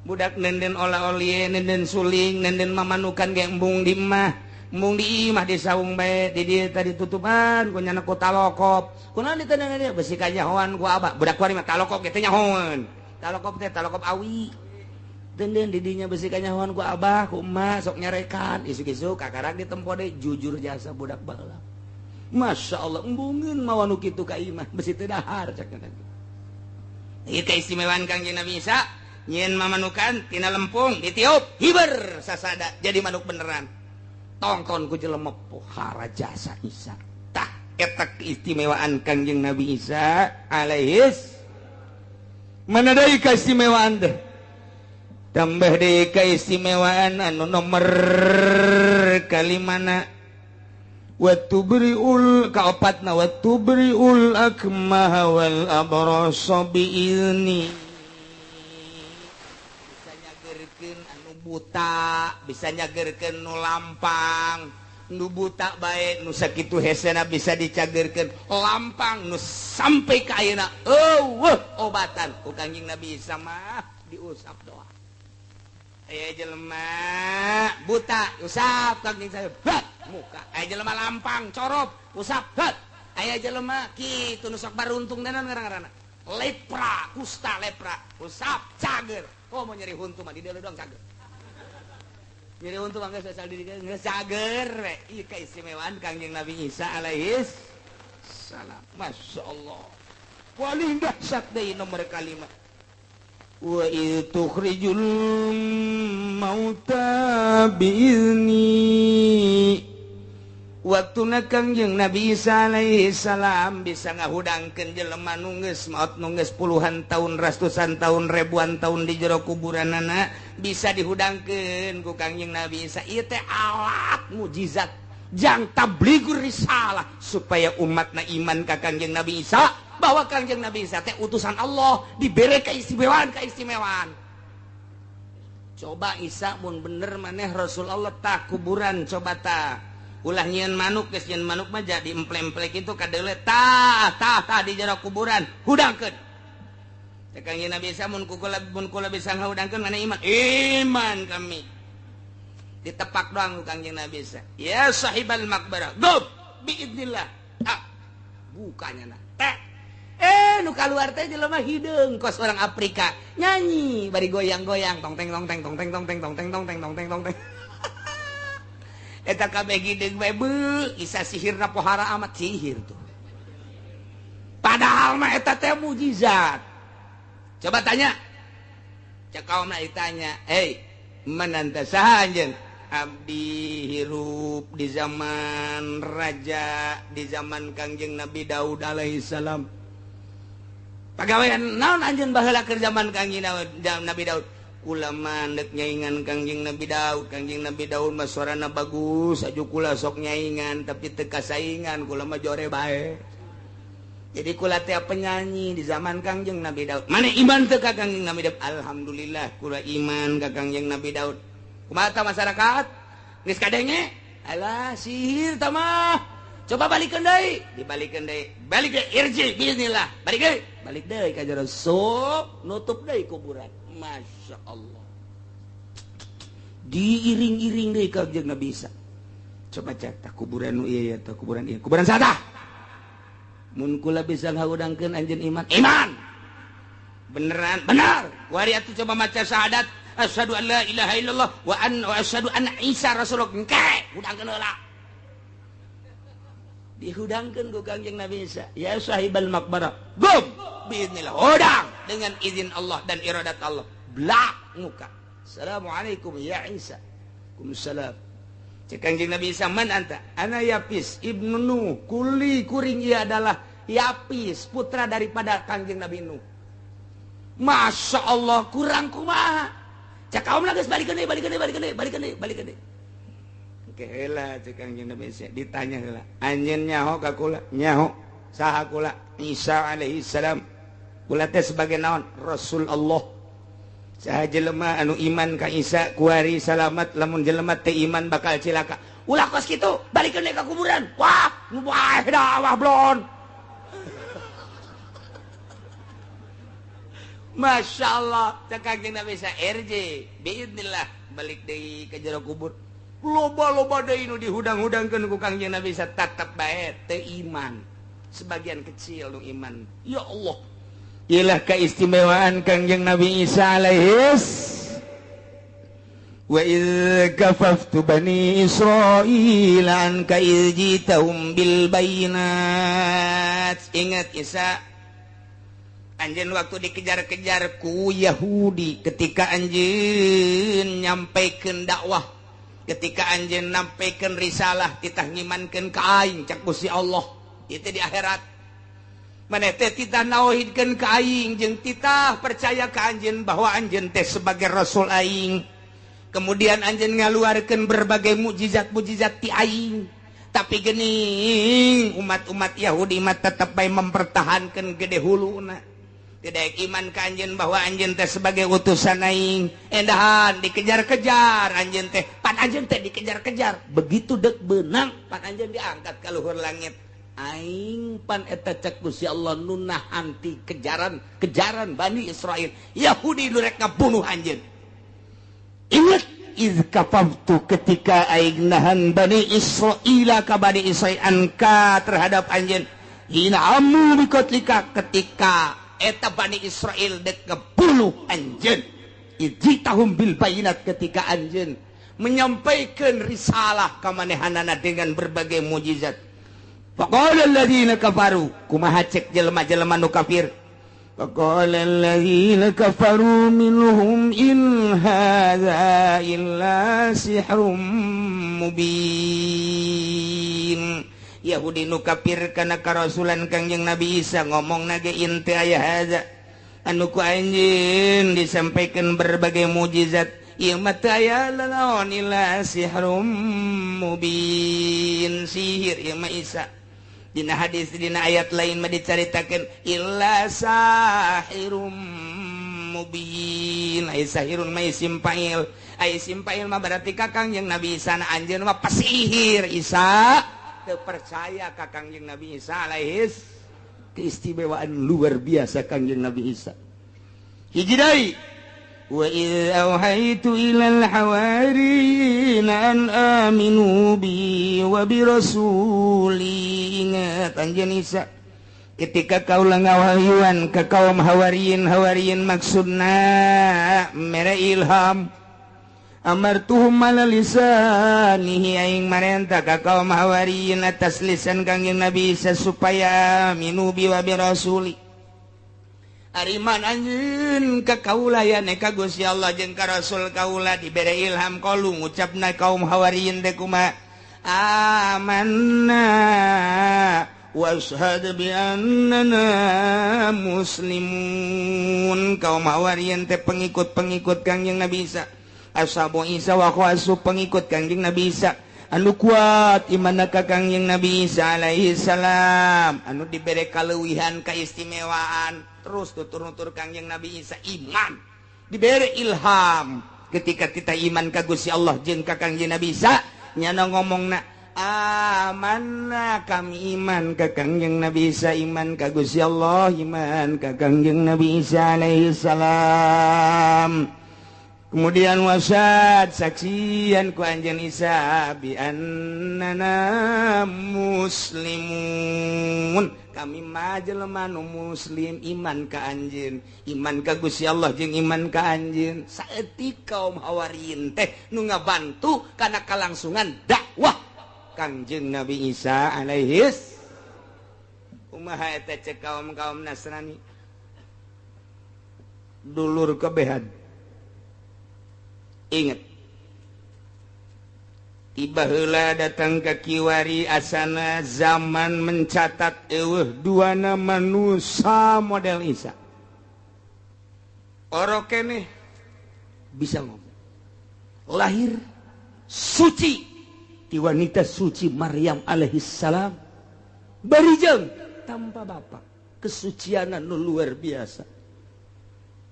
Speaker 2: Budak nenden ola-olie, nenden suling, nenden mamanukan ge embung di imah. Embung di imah di saung bae, di dieu tadi tutupan ku nyana ku talokop. Kunaon ditendengan dieu besi kanyahoan ku abah. Budak kuari mah talokop ge teh nyahoan. Talokop teh talokop awi. Denden di dinya besi kanyahoan ku abah, ku emak sok nyarekan, isuk-isuk kakarak ditempo deui jujur jasa budak baheula. Masya Allah, embungeun mawa nu kitu ka imah besi teu dahar cak teh. Ieu keistimewaan Kangjeng Nabi Isa, nyieun mamanukan tina lempung ditiup hiber sasada jadi manuk beneran. Tongton ku jelema pohara jasa Isa. Tah eta keistimewaan Kangjeng Nabi Isa alaihis. Mana deui keistimewaan teh?
Speaker 1: Tambah deui keistimewaan anu nomor kalimana wa tubriul kaopatna wa tubriul akmaha wal abrasa biizni. Bisa nyagerkeun anu buta, bisa nyagerkeun nu lampang, nu buta bae nu sakitu hesena bisa dicagerkeun, lampang nu sampai ka ayeuna eueuh obatan ku Kangjeng Nabi Isa mah diusap doa. Aya jelema buta usap Kangjeng saya bat muka, aya jelema lampang corop usap bat, aya jelema kitu nu sok baruntung danan ngaran-ngaranna lepra, kusta lepra usap cager. Oh mau nyeri huntu mah di dieu doang cager. Nyeri huntu mah geus asal diri geus cager we. Ieu keistimewaan Kangjeng Nabi Isa alaihis salam. Masya Allah. Paling dahsyat deui nomor kalima. Wa idh tukhrijul mauta biizni. Waktuna Kangjeng Nabi Isa alaihi salam bisa ngahudangkeun jelema nu geus maot nu geus puluhan tahun, ratusan tahun, ribuan tahun di jero kuburanana bisa dihudangkeun ku Kangjeng Nabi Isa. Ieu teh alat mujizat jang tablighur risalah supaya umatna iman ka Kangjeng Nabi Isa bahwa Kangjeng Nabi Isa teh utusan Allah, dibere keistimewaan-keistimewaan. Coba Isa mun bener maneh Rasul Allah tah kuburan coba tah. Ulah nyieun manuk geus nyieun manuk mah jadi emple-emple kitu kadeule tah tah tah di jero kuburan hudangkeun. Teh Kangjeng Nabi Isa mun kula bisa ngahudangkeun maneh iman. Iman kami. Ditepak doang ku Kangjeng Nabi Isa. Ya sahibal maqbarah, gub biidznillah. Ah, bukanya nah. Teh nu kaluar teh jelema hideung kos orang Afrika nyanyi bari goyang-goyang tong teng tong teng tong teng tong teng tong teng tong teng tong teng tong teng. Eta kabeh hideung bae beuh Isa sihirna pohara amat sihir tuh. Padahal mah eta teh mujizat. Coba tanya. Cek kaum ditanya, "Hei, mananta saha anjeun?" Abdi hirup di zaman raja, di zaman Kangjeng Nabi Daud alaihi salam. Pagawean naon anjeun baheula keur zaman Kangjeng Nabi Daud? Kula mah deuk nyaingan Kangjeng Nabi Daud. Kangjeng Nabi Daud mah suarana bagus, aju kula sok nyaingan tapi teu kasaingan, kula mah jore bae. Jadi kula teh penyanyi di zaman Kangjeng Nabi Daud. Mana iman teu ka Kangjeng Nabi Daud? Alhamdulillah kula iman ka Kangjeng Nabi Daud. Kumaha tah masyarakat? Geus kadenge? Alah sihir tah mah. Coba balikeun deui, dibalikeun deui. Balik deui, irji bismillah. Balik deui, balik deui ka jero sup, nutup deui kuburan. Masya Allah. Diiring-iring deui ka Kangjeng Nabi Isa. Coba cek tah kuburan nu ieu ya tah kuburan ieu. Kuburan saha tah? Mun kula bisa ngahudangkeun anjeun iman. Iman. Beneran, benar. Wari atuh coba maca syahadat asyhadu an la ilaha illallah wa an wa asyhadu anna Isa rasulullah. Engke hudangkeun heula. Dihudangkeun ku Kangjeng Nabi Isa. Ya sahibal maqbarah. Gum biiznillah. Hudang dengan izin Allah dan iradat Allah. Blak muka. Assalamualaikum ya Isa. Waalaikumsalam. Cek Kangjeng Nabi Isa, man anta? Ana Yapis ibnu Nuh. Kuli kuring ia adalah Yapis, putra daripada Kangjeng Nabi Nuh. Masya Allah, kurang kumaha. Cek kaum geus balikeun deui, balikeun deui, balikeun deui, balikeun deui, balikeun deui. Oke heula cek Kangjeng Nabi Isa, ditanya heula. Anjeun nyaho ka kula? Nyaho. Saha kula? Isa alaihi salam. Kula teh sebagai naon? Rasul Allah. Saha jelema anu iman ka Isa kuari salamat, lamun jelema teu iman bakal cilaka. Ulah kos kitu, balikeun deui ka kuburan. Wah, nu bae dah wah blon. Masya Allah, cek Kangjeng Nabi Isa RJ biidznillah balik deui ka jero kubur. Loba-loba deui nu dihudang-hudangkeun ku Kangjeng Nabi Isa tetep bae teu iman. Sebagian kecil nu iman. Ya Allah. Iyalah keistimewaan Kangjeng Nabi Isa alaihis. Wa idz kafaftu bani Israil anka idz jitahum bil bayinat. Ingat Isa, anjeun waktu dikejar-kejar ku Yahudi ketika anjeun nyampaikeun dakwah, ketika anjeun nyampaikeun risalah, titah ngimankeun ka aing cak Gusti Allah. Itu di akhirat.
Speaker 2: Maneh teh titah nauhidkeun ka aing jeung titah percaya ka anjeun bahwa anjeun teh sebagai rasul aing. Kemudian anjeun ngaluarkeun berbagai mukjizat-mukjizat ti aing. Tapi geuning umat-umat Yahudi mah tetep bae mempertahankan gede huluna. Tidak iman ka anjeun bahwa anjeun teh sebagai utusan aing. Endahan dikejar-kejar anjeun teh, pan anjeun teh dikejar-kejar. Begitu dek beunang pan anjeun diangkat ka luhur langit. Aing pan eta cek Gusti Allah nu nahan ti kejaran-kejaran Bani Israel. Yahudi nu rek ngabunuh anjeun. Ingat iz kafaftu ketika aing nahan Bani Israila ka Bani Israil anka terhadap anjeun. Hina amu bikotlika ketika eta Bani Israel dek ngebunuh anjeun. Ijitahum bil bayinat ketika anjeun menyampaikan risalah ka manehanana dengan berbagai mukjizat. Faqala alladziina kafaru kumaha cek jelema-jelema nu kafir. Faqala alladziina kafaru minhum in hadza illa sihrum mubin. Yahudi nu kafir kana karasulan Kangjeng Nabi Isa ngomong nage in teu aya hadza anu ku anjeun disampaikan berbagai mukjizat ieu mah teu aya lalaon illa sihrum mubin, sihir ieu mah Isa. Dina hadis dina ayat lain mah dicaritakeun illa sahirum mubin. Ai sahirun mah isim fa'il, ai isim fa'il mah berarti ka Kangjeng Nabi Isa na anjeun mah pasihir Isa. Teu percaya ka Kangjeng Nabi Isa alaihis keistimewaan luar biasa Kangjeng Nabi Isa. Hiji deui, wa idz auhaitu ilal hawariyin an aminu bi wa bi rasuli. Ingat anjeun Isa ketika kaula ngawahyuan ka kaum hawariyin, hawariyin maksudna mere ilham. Amartuhum ala lisanihi aing marenta ka kaum hawariyin atas lisan Kangjeng Nabi Isa supaya aminu bi wa bi rasuli. Ariman anjeun ka kaula ya ka Gusti Allah jeung ka Rasul kaula dibere ilham kalu ngucapna kaum hawariyin teh kumaha amanna washhad bi annana muslimun. Kaum hawariyin teh pengikut-pengikut Kangjeng Nabi Isa, ashabu Isa wa khawasu pengikut Kangjeng Nabi Isa anu kuat imanna ka Kangjeng Nabi Isa alaihi salam, anu dibere kaleuwihan kaistimewaan terus tutur-nutur Kangjeng Nabi Isa iman dibere ilham ketika kita iman ka Gusti Allah jeung ka Kangjeng Nabi Isa nyana ngomongna amanna kami iman ka Kangjeng Nabi Isa, iman ka Gusti Allah, iman ka Kangjeng Nabi Isa alaihi salam. Kemudian wasad saksian ku anjeun Isa bi annana muslimun. Kami mah jelema nu muslim iman ka anjeun, iman ka Gusti Allah jeung iman ka anjeun. Saeutik kaum hawariyin teh nu ngabantu kana kalangsungan dakwah Kangjeng Nabi Isa alaihis. Kumaha eta cek kaum-kaum Nasrani? Dulur kebehan. Ingat, tiba heula datang ke kiwari asana zaman mencatat eueuh duana manusia model Isa. Oro keneh bisa ngomong. Lahir suci ti wanita suci Maryam alaihissalam. Barijeng tanpa bapak. Kesucianan nu luar biasa.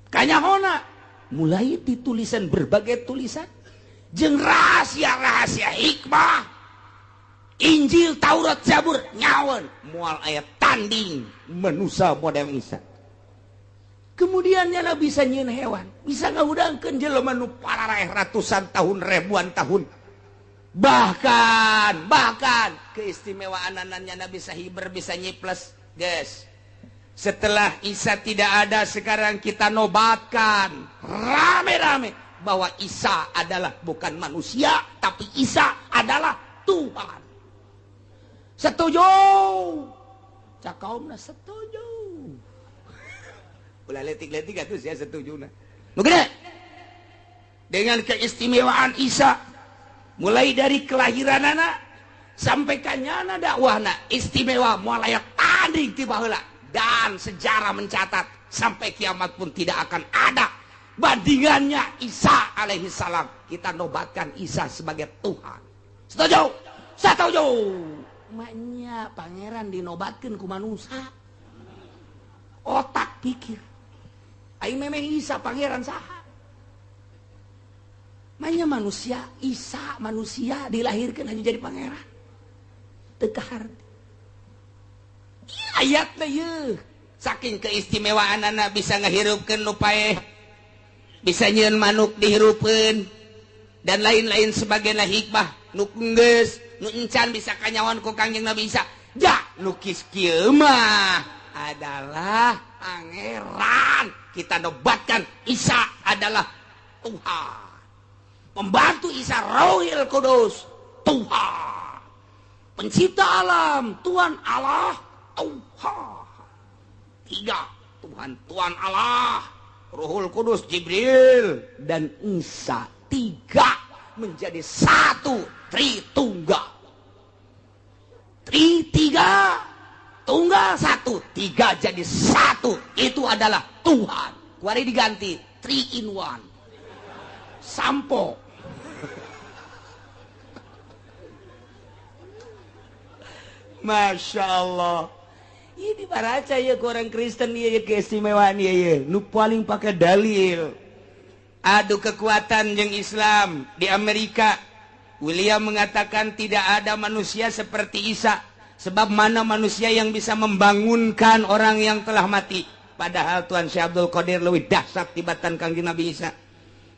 Speaker 2: Kanyahona mulai ditulisan berbagai tulisan jeung rahasia-rahasia hikmah Injil, Taurat, Zabur nyawan moal aya tanding manusia model Isa. Kemudian nyana bisa nyieun hewan, bisa ngahudangkeun jelema nu pararaeh ratusan tahun, ribuan tahun. Bahkan keistimewaan nyana bisa hiber, bisa nyiples, guys. Setelah Isa tidak ada, sekarang kita nobatkan rame-rame bahwa Isa adalah bukan manusia, tapi Isa adalah Tuhan. Setuju? Cak kaumna setuju. Ulah letik-letik atuh sia setujuna. Nu gede. Dengan keistimewaan Isa mulai dari kelahiranana sampai kanyana dakwahna istimewa moal aya tanding ti baheula. Dan sejarah mencatat sampai kiamat pun tidak akan ada bandingannya Isa alaihi salam. Kita nobatkan Isa sebagai Tuhan. Setuju? Setuju. Maknya pangeran dinobatkan ku manusia. Otak pikir. Aing memang Isa pangeran saha? Maknya manusia, Isa manusia dilahirkan hanya jadi pangeran. Teu kaharti. Ayatna yeuh.
Speaker 1: Saking keistimewaan anak bisa ngahirupkeun nu paeh, bisa nyieun manuk dihirupkeun dan lain-lain sebagainya hikmah nu geus nu encan bisa kanyawan ku Kangjeng Nabi Isa. Ja nu kis kieu mah adalah pangeran. Kita nobatkan Isa adalah Tuhan.
Speaker 2: Pembantu Isa Rohil Kudus Tuhan. Pencipta alam Tuhan Allah Tuhan. Tiga Tuhan, Tuhan Allah, Ruhul Kudus, Jibril dan Isa. Tiga menjadi satu, Tritunggal. Tri tiga, tunggal satu, tiga jadi satu. Itu adalah Tuhan. Kuari diganti 3 in 1. Sampo.
Speaker 1: Masya Allah. Ini baraca ya ke orang Kristen ya keistimewaan ya nu paling pakai dalil. Adu kekuatan jeung Islam di Amerika. William mengatakan tidak ada manusia seperti Isa. Sebab mana manusia yang bisa membangunkan orang yang telah mati. Padahal Tuhan Syekh Abdul Qadir leuwih dahsyat tibatan Kangjeng Nabi Isa.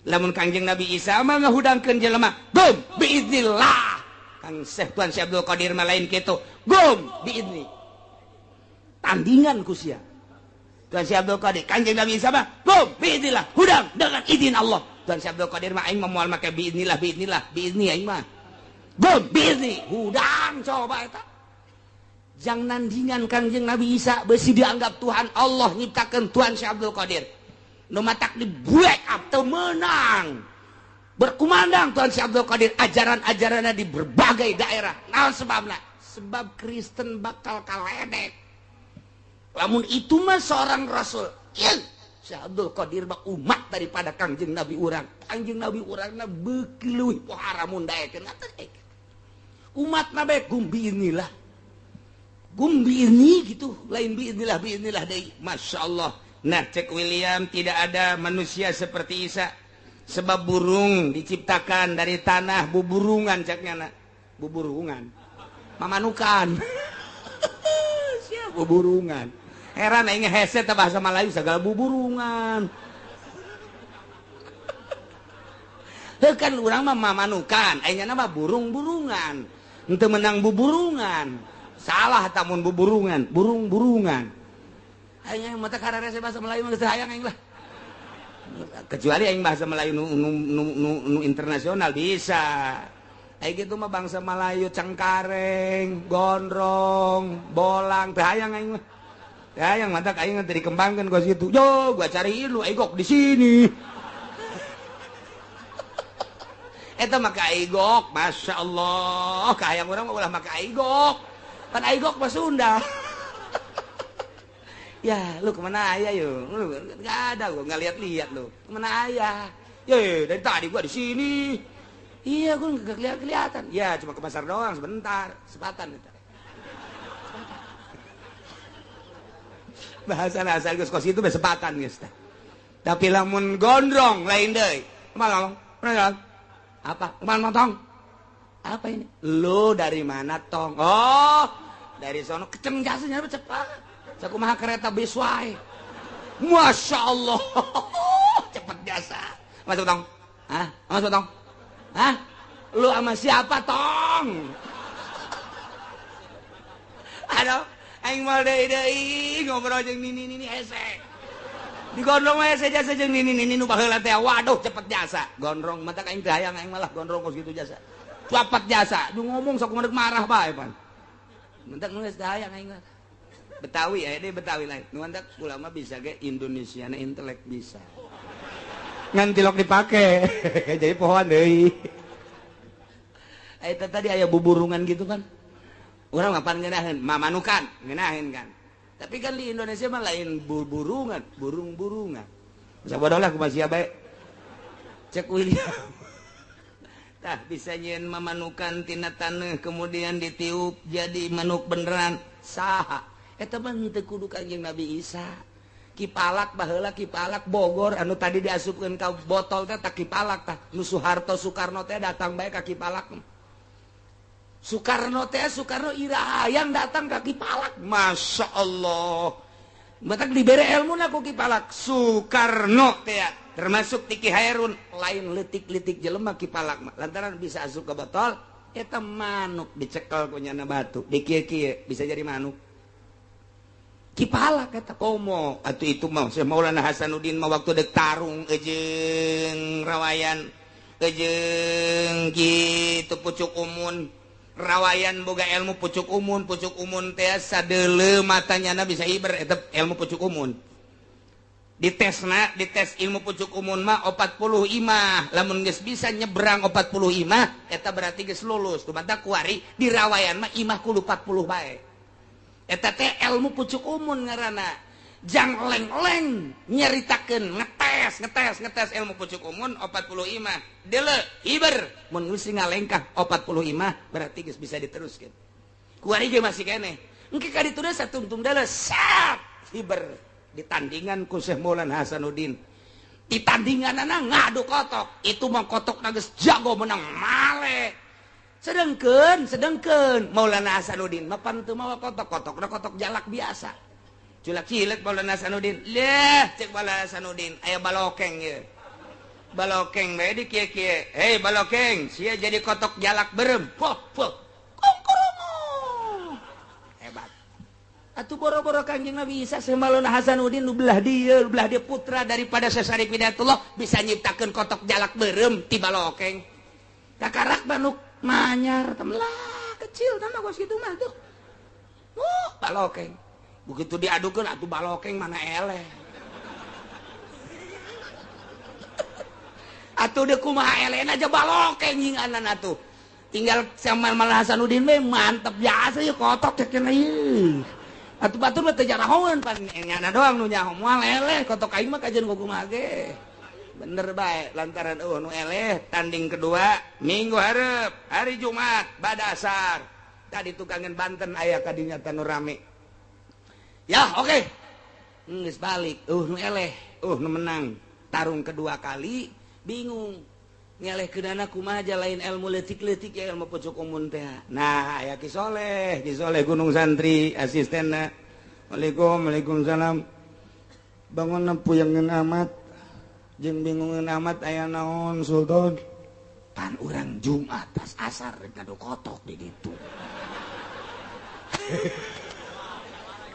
Speaker 1: Lamun Kangjeng Nabi Isa mah ngahudangkeun jelema, gum biiznillah. Kang Syekh Tuhan Syekh Abdul Qadir mah lain kitu, gum biizni.
Speaker 2: Tandingan ku sia. Tuhan Syekh Abdul Qadir, Kangjeng Nabi Isa mah gum biiznillah, hudang dengan izin Allah.
Speaker 1: Tuhan Syekh Abdul Qadir mah aing mah moal make biiznillah, biiznillah, biizni aing mah.
Speaker 2: Gum biizni, hudang coba eta. Jang nandingan Kangjeng Nabi Isa besi dianggap Tuhan Allah nyiptakeun Tuhan Syekh Abdul Qadir. Nu matak di break up teu meunang. Berkumandang Tuhan Syekh Abdul Qadir ajaran-ajaranna di berbagai daerah. Naon sebabna? Sebab Kristen bakal kaledek. Lamun itu mah seorang rasul. Ieu Syekh Abdul Qadir mah umat daripada Kangjeng Nabi urang. Kangjeng Nabi urangna beuki leuwih pohara mun daekeun. Umatna bae gumbi inilah. Gumbi ini gitu, lain biiznillah biiznillah deui.
Speaker 1: Masya Allah. Nah cek William tidak ada manusia seperti Isa. Sebab burung diciptakan dari tanah, buburungan ceknya nak. Buburungan. Mamanukan. Siap buburungan. Heran aing hese teh bahasa Melayu segala buburungan. Heuh kan urang mah mamanukan, aing mah burung-burungan. Henteu menang buburungan. Salah tamun buburungan, burung-burungan.
Speaker 2: Aing mata kararese bahasa Melayu mah geus hayang aing lah.
Speaker 1: Kecuali aing bahasa Melayu nu internasional bisa. Aing kitu mah bangsa Melayu cengkareng, gondrong, bolang, teu hayang aing mah. Teu hayang matak aing teh dikembangkeun ka situ. Yo, gua cariin lu aing kok di sini. Eta mah ka aigok, masyaallah, ka hayang urang mah ulah maka aigok.
Speaker 2: Pan aigok mah Sunda. Ya, lu kemana ayah yo? Lu nggak ada, gua nggak lihat-lihat lu. Kemana ayah?
Speaker 1: Ye, dari tadi gua di sini.
Speaker 2: Iya, gua nggak kelihatan.
Speaker 1: Ya, cuma ke pasar doang sebentar,
Speaker 2: sepatan itu.
Speaker 1: Bahasa asal geus kos itu besepatan geus teh. Tapi lamun gondrong lain deui. Kumaha ngomong? Apa? Kumaha tong?
Speaker 2: Apa ini?
Speaker 1: Lu dari mana tong? Oh, dari sono
Speaker 2: keceng jasanya cepat. Sakumaha kereta bis wae.
Speaker 1: Masya Allah, cepet jasa. Masuk tong? Hah? Masuk tong?
Speaker 2: Hah? Lu sama siapa tong?
Speaker 1: Aduh, aing mal deui deui ngobrol jeung nini-nini hese. Digondrong mah hese jasa jeung nini-nini nu baheula teh. Waduh, cepet jasa. Gondrong mata aing teu hayang aing malah gondrong kos kitu jasa. Cepet jasa. Du ngomong sok kumaha marah bae pan.
Speaker 2: Mentak geus teu hayang aing mah.
Speaker 1: Betawi ya, dia Betawi lain. Nu mantak ulama bisa ge Indonesia na intelek bisa. Ngan tilok dipake. Jadi pohon deui.
Speaker 2: Eta tadi aya buburungan gitu kan. Urang mah pan ngeunaheun, mamanukan, ngeunaheun kan. Tapi kan di Indonesia mah lain burungan, burung-burungan. Sabodoh lah kumaha sia bae. Cek William. Tah bisa nyieun mamanukan tina taneuh kemudian ditiup jadi manuk beneran. Saha? Eta mah teu kudu Kanjeng Nabi Isa. Ki Palak baheula Ki Palak Bogor anu tadi diasupkeun ka botol teh tah Ki Palak tah. Nu Soeharto Soekarno teh datang bae ka Ki Palak. Soekarno teh Soekarno ira hayang datang ka Ki Palak. Masya Allah. Batak dibere ilmu na ku Ki Palak. Soekarno teh termasuk Tiki Hairun lain letik-letik jelema Ki Palak mah. Lantaran bisa asup ke botol eta manuk dicekel ku nyana batu dikieu-kieu bisa jadi manuk. Ki Palak eta komo atuh itu mah Syekh Maulana Hasanuddin mah waktu dek tarung jeung rawayan jeung kitu pucuk umun. Rawayan boga ilmu pucuk umun teh sadeuleu matanyana bisa iber eta ilmu pucuk umun. Ditesna, dites ilmu pucuk umun mah 40 imah. Lamun geus bisa nyebrang 40 imah eta berarti geus lulus. Kumaha kuari di rawayan mah imah kudu 40 bae. Eta teh ilmu pucuk umun ngaranna. Jang leng-leng nyaritakeun ngetes ilmu pucuk umun 40 imah. Deuleu hiber mun geus ngalengkah 40 imah berarti geus bisa diteruskeun. Kuari ge masih keneh. Engke ka ditu satungtung deuleu sap hiber ditandingan ku Syekh Maulana Hasanuddin. Ditandinganana ngadu kotok. Itu mah kotok geus jago menang male. Sedengkeun Maulana Hasanuddin mah pan teu mawa kotok, kotokna kotok jalak biasa. Culak cilek Maulana Hasanuddin. Leh, cek Maulana Hasanuddin, aya balokeng ye. Balokeng bae di kieu-kieu. Hei balokeng, sia jadi kotok jalak berem. Poh, poh. Kongkorongo. Hebat. Atuh boro-boro Kanjeng Nabi Isa Syekh Maulana Hasanuddin nu belah dieu putra daripada Syekh Syarif Hidayatullah bisa nyiptakeun kotok jalak berem ti balokeng. Kakarak manuk manyar temelah kecil tah mah geus kitu mah tuh. Balokeng. Begitu diadukeun atuh balokeng mana eleh. Atuh deuk kumaha elehna aja balokeng nyinganan atuh. Tinggal sama Maulana Hasanuddin we mantep biasa ieu kotok cek cenah ieu. Atuh batur mah teu jarahoeun pan nyana doang nu nyaho moal eleh kotok aing mah kajeun kumaha ge. Bener bae lantaran eueuh nu eleh tanding kedua minggu hareup hari Jumat bada asar. Tadi tukangan Banten aya ka dinya tanu rame. Ya oke, geus balik, nu eleh, nu menang. Tarung kedua kali, bingung. Ngeleh keunana kumaha aja lain ilmu leutik-leutik ya ilmu pucuk umun teh. Nah, aya Ki Soleh Gunung Santri asistenna. Waalaikum, waalaikumsalam. Bangun puyangeun amat, jeung bingungeun amat aya naon Sultan. Pan urang Jumat tas asar rek ngadu kotok di ditu.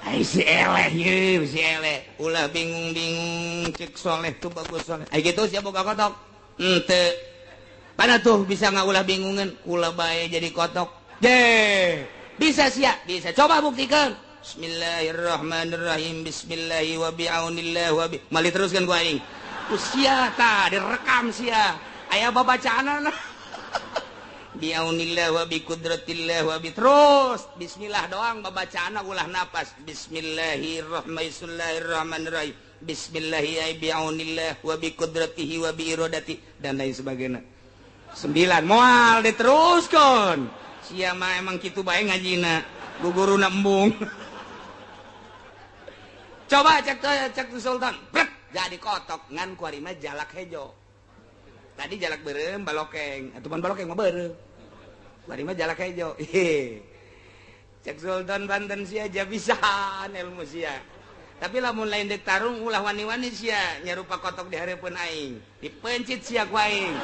Speaker 2: Ai si eleh ye, si eleh. Ulah bingung-bingung cek Soleh tuh bagus Soleh. Ai gitu sia boga kotok. Henteu. Pana tuh bisa ngaulah bingungan, ulah bae jadi kotok. Je. Bisa sia, bisa. Coba buktikan. Bismillahirrahmanirrahim. Bismillahi wa bi'aunillah wa bi. Mali teruskan ku aing. Usia tah direkam sia. Aya babacaanana. Biaunillah wa bi qudratillah wa bi terus bismillah doang babacaanna ulah napas. Bismillahirrahmanirrahim. Bismillahi biaunillah wa bi qudratihi wa bi iradati dan lain sebagainya. 9 moal diteruskeun. Sia mah emang kitu bae ngajina. Guguruna embung. Coba cek Sultan. Brek, jadi kotok ngan kuari mah jalak hejo. Tadi jalak beureum balokeng, atuh pan balokeng mah beureum. Bari mah jalak hejo. Cek Sultan Banten sia aja bisaan ilmu sia. Tapi lamun lain dek tarung ulah wani-wani sia nyarupa kotok di hareupeun aing. Dipencit sia ku aing.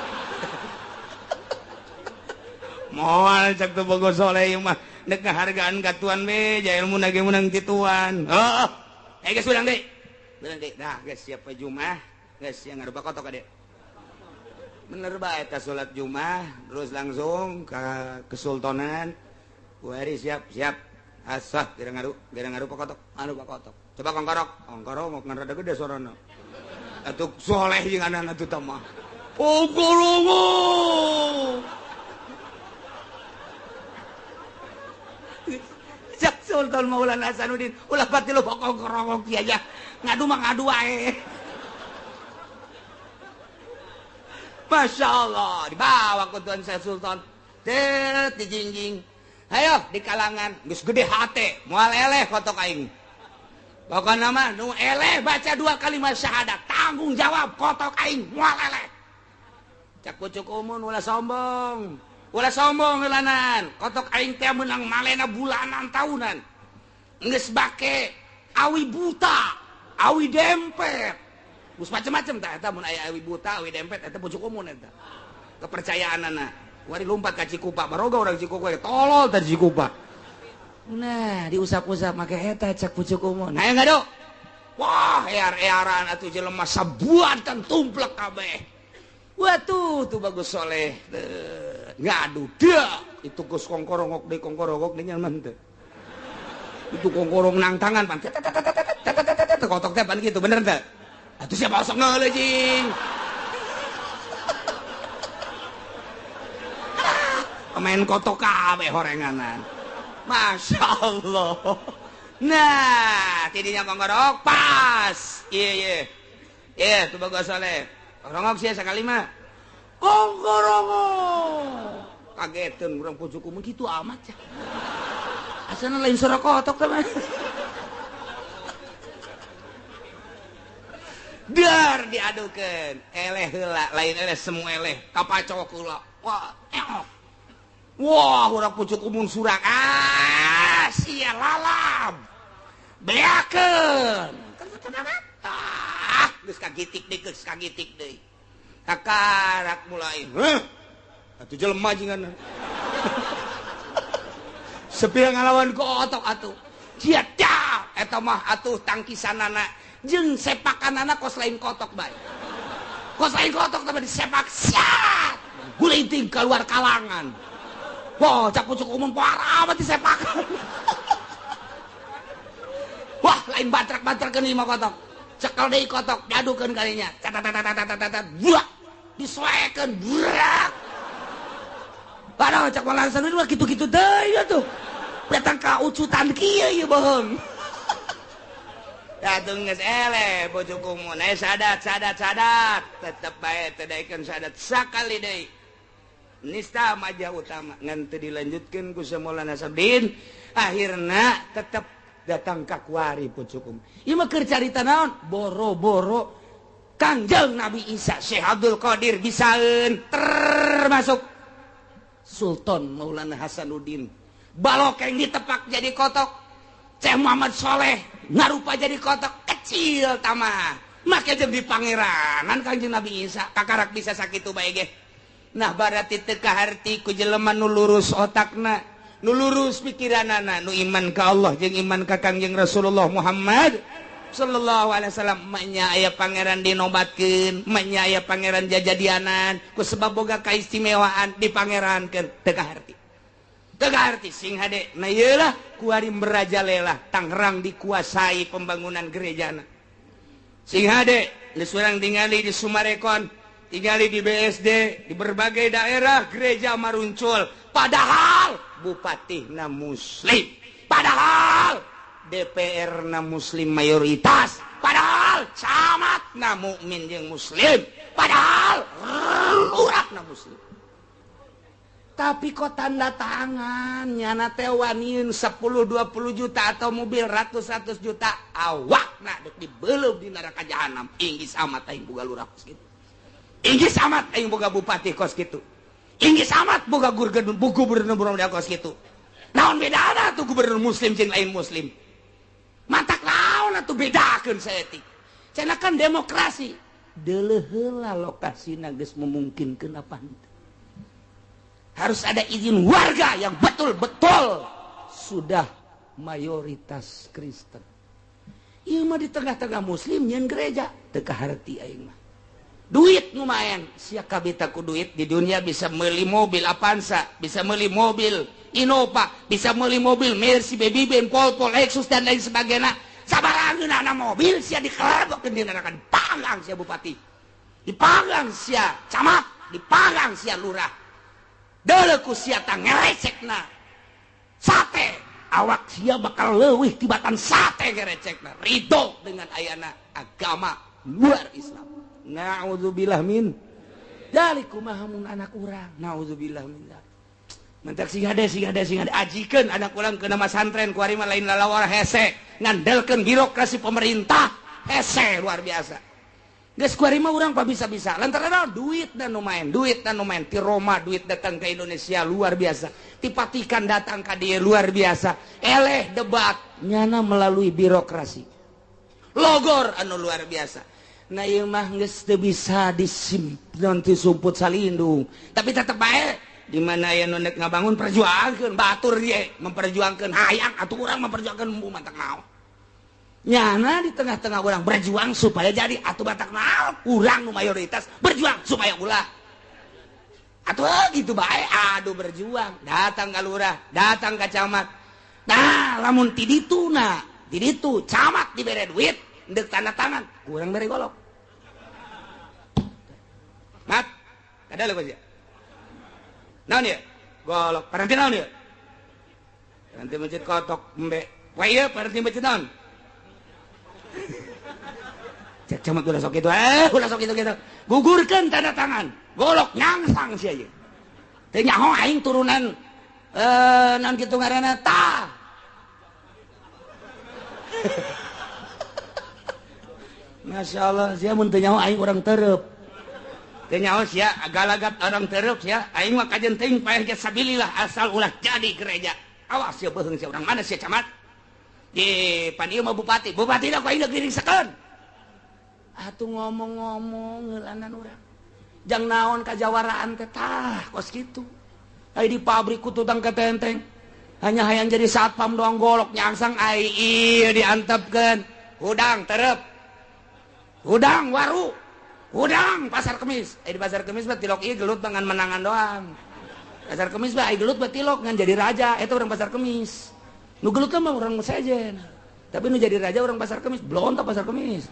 Speaker 2: Moal cek teu bogo soleh ieu mah nek ngahargaan ka tuan we ja ilmu na ge meunang ti tuan. Heeh. Eh geus urang deui. Urang deui. Nah, geus siap we Jumat, geus sia ngarupa kotok ka dieu. Bener bae eta salat Jumat terus langsung ke kesultanan. Kuari siap siap. Asah gara ngaru pakotok, anu pakotok. Coba kongkorok, kongkorok mau ngan rada gede sorana. Atuh soleh jeung anak atuh mah. Oh golongo.
Speaker 1: Sultan Maulana Hasanuddin ulah pati lo kongkorongok aja ngadu mah ngadu wae. Masya Allah dibawa ke Tuan Syekh Sultan tet dijingjing ayo di kalangan geus gede hate moal eleh kotok aing pokona mah nu eleh baca 2 kalimat syahadat tanggung jawab kotok aing moal eleh. Cak pucuk umun ulah sombong heulanan kotok aing teh meunang malena bulanan tahunan geus bake awi buta awi dempet geus macem-macem tah eta mun aya awi buta awi dempet eta pucuk umun eta kepercayaanana wari lompat ka Cikupa baroga urang Cikupa tolol tadi Cikupa. Nah diusap-usap make eta cak pucuk umun hayang ngadu wah ear-earan atuh jelema sabuatan tumplek kabeh. Watuh tuh bagus soleh ngadu dia itu geus kongkorongok deui kongkorongok deui nyaman teh itu kongkorong nang tangan pan kotok teh pan gitu bener teh atuh siapa osok ngeuleuh jing pemain kotok kabeh horenganan. Masya Allah. Nah tidinya kongkorong pas iya iya iya tuh bagus soleh rongok sia sakali mah kongkorongok kageteun urang pucuk umum kitu amat ya asana lain suara kotok teh mah. Dar diadukeun eleh heula lain eleh semua eleh kapacok heula wah eok wah urang pucuk umum surak ah sia lalab beakeun ah geus kagitik deui geus kagitik deui kakarak mulai heuh atuh jelema jingan sepi ngalawan ku otok atuh sia dah eta mah atuh tangkisanana jeung sepakanana kos lain kotok bae kos lain kotok tapi disepak siat gulinting keluar kalangan wah cak pucuk umum parah amat disepakan. Wah lain batrak-batrakeun ieu mah kotok cekel deui kotok diadukeun kalinya tatatatatatatat buak disoekeun burak. Aduh cak Maulana Hasanuddin mah kitu-kitu deui atuh datang ka ucutan kieu ieu bohong. Atuh geus eleh pucuk umum sadat sadat sadat tetep bae teu daekeun sadat sakali deui nista majah utama ngan teu dilanjutkeun ku Maulana Hasanuddin akhirna tetep datang ka kuari pucuk umum. Ieu mah keur carita naon? Boro-boro Kangjeng Nabi Isa Syekh Abdul Qadir bisaeun termasuk Sultan Maulana Hasanuddin balokeng ditepak jadi kotok Syekh Muhammad Soleh ngarupa jadi kotok kecil tamah make jeung di pangeranan Kangjeng Nabi Isa kakarak bisa sakitu bae ge. Nah berarti teu kaharti ku jelema nu lurus otakna nu lurus pikiranana nu iman ka Allah jeung iman ka Kangjeng Rasulullah Muhammad sallallahu alaihi wasallam nya aya pangeran dinobatkeun nya aya pangeran jajadianan ku sebab boga kaistimewaan dipangerankeun teu kaharti teu kaharti sing hade. Nah ieu lah kuari merajalela Tangerang dikuasai pembangunan gerejana sing hade geus urang tingali di Sumarekon tingali di BSD di berbagai daerah gereja maruncul padahal bupatihna muslim padahal DPR na muslim mayoritas padahal camat na mukmin jeung muslim padahal lurah na muslim tapi kok tanda tangan nyana teh waniun 10-20 juta atau mobil ratus-ratus juta awakna dek dibeleup di neraka jahanam inggis amat aing boga lurah kos kitu inggis amat aing boga bupati kos kitu inggis amat boga gubernur kos kitu naon bedana tuh gubernur muslim jeung lain muslim matak naon atuh bedakeun saeutik cenah kan demokrasi deuleuh heula lokasina geus memungkinkeun apa henteu harus ada izin warga yang betul-betul sudah mayoritas Kristen ieu mah di tengah-tengah muslim nyeun gereja teu kaharti aing mah duit lumayan sia kabita ku duit di dunia bisa meuli mobil Avanza bisa meuli mobil Innova bisa meuli mobil Mercy Baby Benz Volvo Lexus dan lain sebagainya sabarangeunana mobil sia dikelebokeun di neraka dipanggang sia bupati dipanggang sia camat dipanggang sia lurah deuleu ku sia tah ngerecekna sate Awak sia bakal leuwih tibatan sate gerecekna. Ridho dengan ayana agama luar Islam. Na'udzubillah min dzalik. Kumaha mun anak urang? Na'udzubillah min dzalik. Mentak sing hade sing hade sing hade ajikeun anak urang ke nama santren kuari mah lain lalawar hese ngandelkeun birokrasi pemerintah hese luar biasa. Geus kuari mah urang pa bisa-bisa lantaran duit dan nu main, duit dan nu main ti Roma duit datang ke Indonesia luar biasa, ti Vatikan datang ka dieu luar biasa. Eleh debat nyana melalui birokrasi. Logor anu luar biasa. Nah ieu mah geus teu bisa disimpan ti sumput salindung, tapi tetep bae di mana aya nu nek ngabangun perjuangkeun batur ye memperjuangkeun hayang atuh urang memperjuangkeun embung mantak naon. Nyana di tengah-tengah urang berjuang supaya jadi atuh batak naon urang nu mayoritas berjuang supaya ulah atuh gitu bae aduh berjuang datang ka lurah datang ka camat. Nah lamun ti ditu na ti ditu camat dibere duit ndek tanda tangan kurang bere golok mat kada leuh sia. Naon ieu? Golok. Paranti naon ieu? Paranti masjid kotok embe. Wah ieu paranti masjid naon? Cek camat ulah sok kitu. Ulah sok kitu kitu. Gugurkeun tanda tangan. Golok nyangsang sia ieu. Teu nyaho aing turunan naon kitu ngaranna tah. Masya Allah sia mun teu nyaho aing urang tereup. Teu nyaho sia galagat orang tereup sia aing mah kajen teuing paeh ge sabilillah asal ulah jadi gereja. Awas sia beuheung sia urang mana sia camat. Di pan ieu mah bupati, bupati da ku aing diringsekeun. Atuh ngomong-ngomong heulanan urang. Jang naon kajawaraan teh tah kos kitu. Ai di pabrik ku tutang ketenteng. Hanya hayang jadi satpam doang golok nyangsang ai ieu diantepkeun. Hudang tereup. Hudang waru. Hudang pasar kemis. Di pasar kemis mah tilok ieu gelut dengan menangan doang. Pasar kemis mah ai gelut mah tilok ngan jadi raja eta urang pasar kemis. Nu gelut mah urang sejen. Tapi nu jadi raja urang pasar kemis, blontok pasar kemis.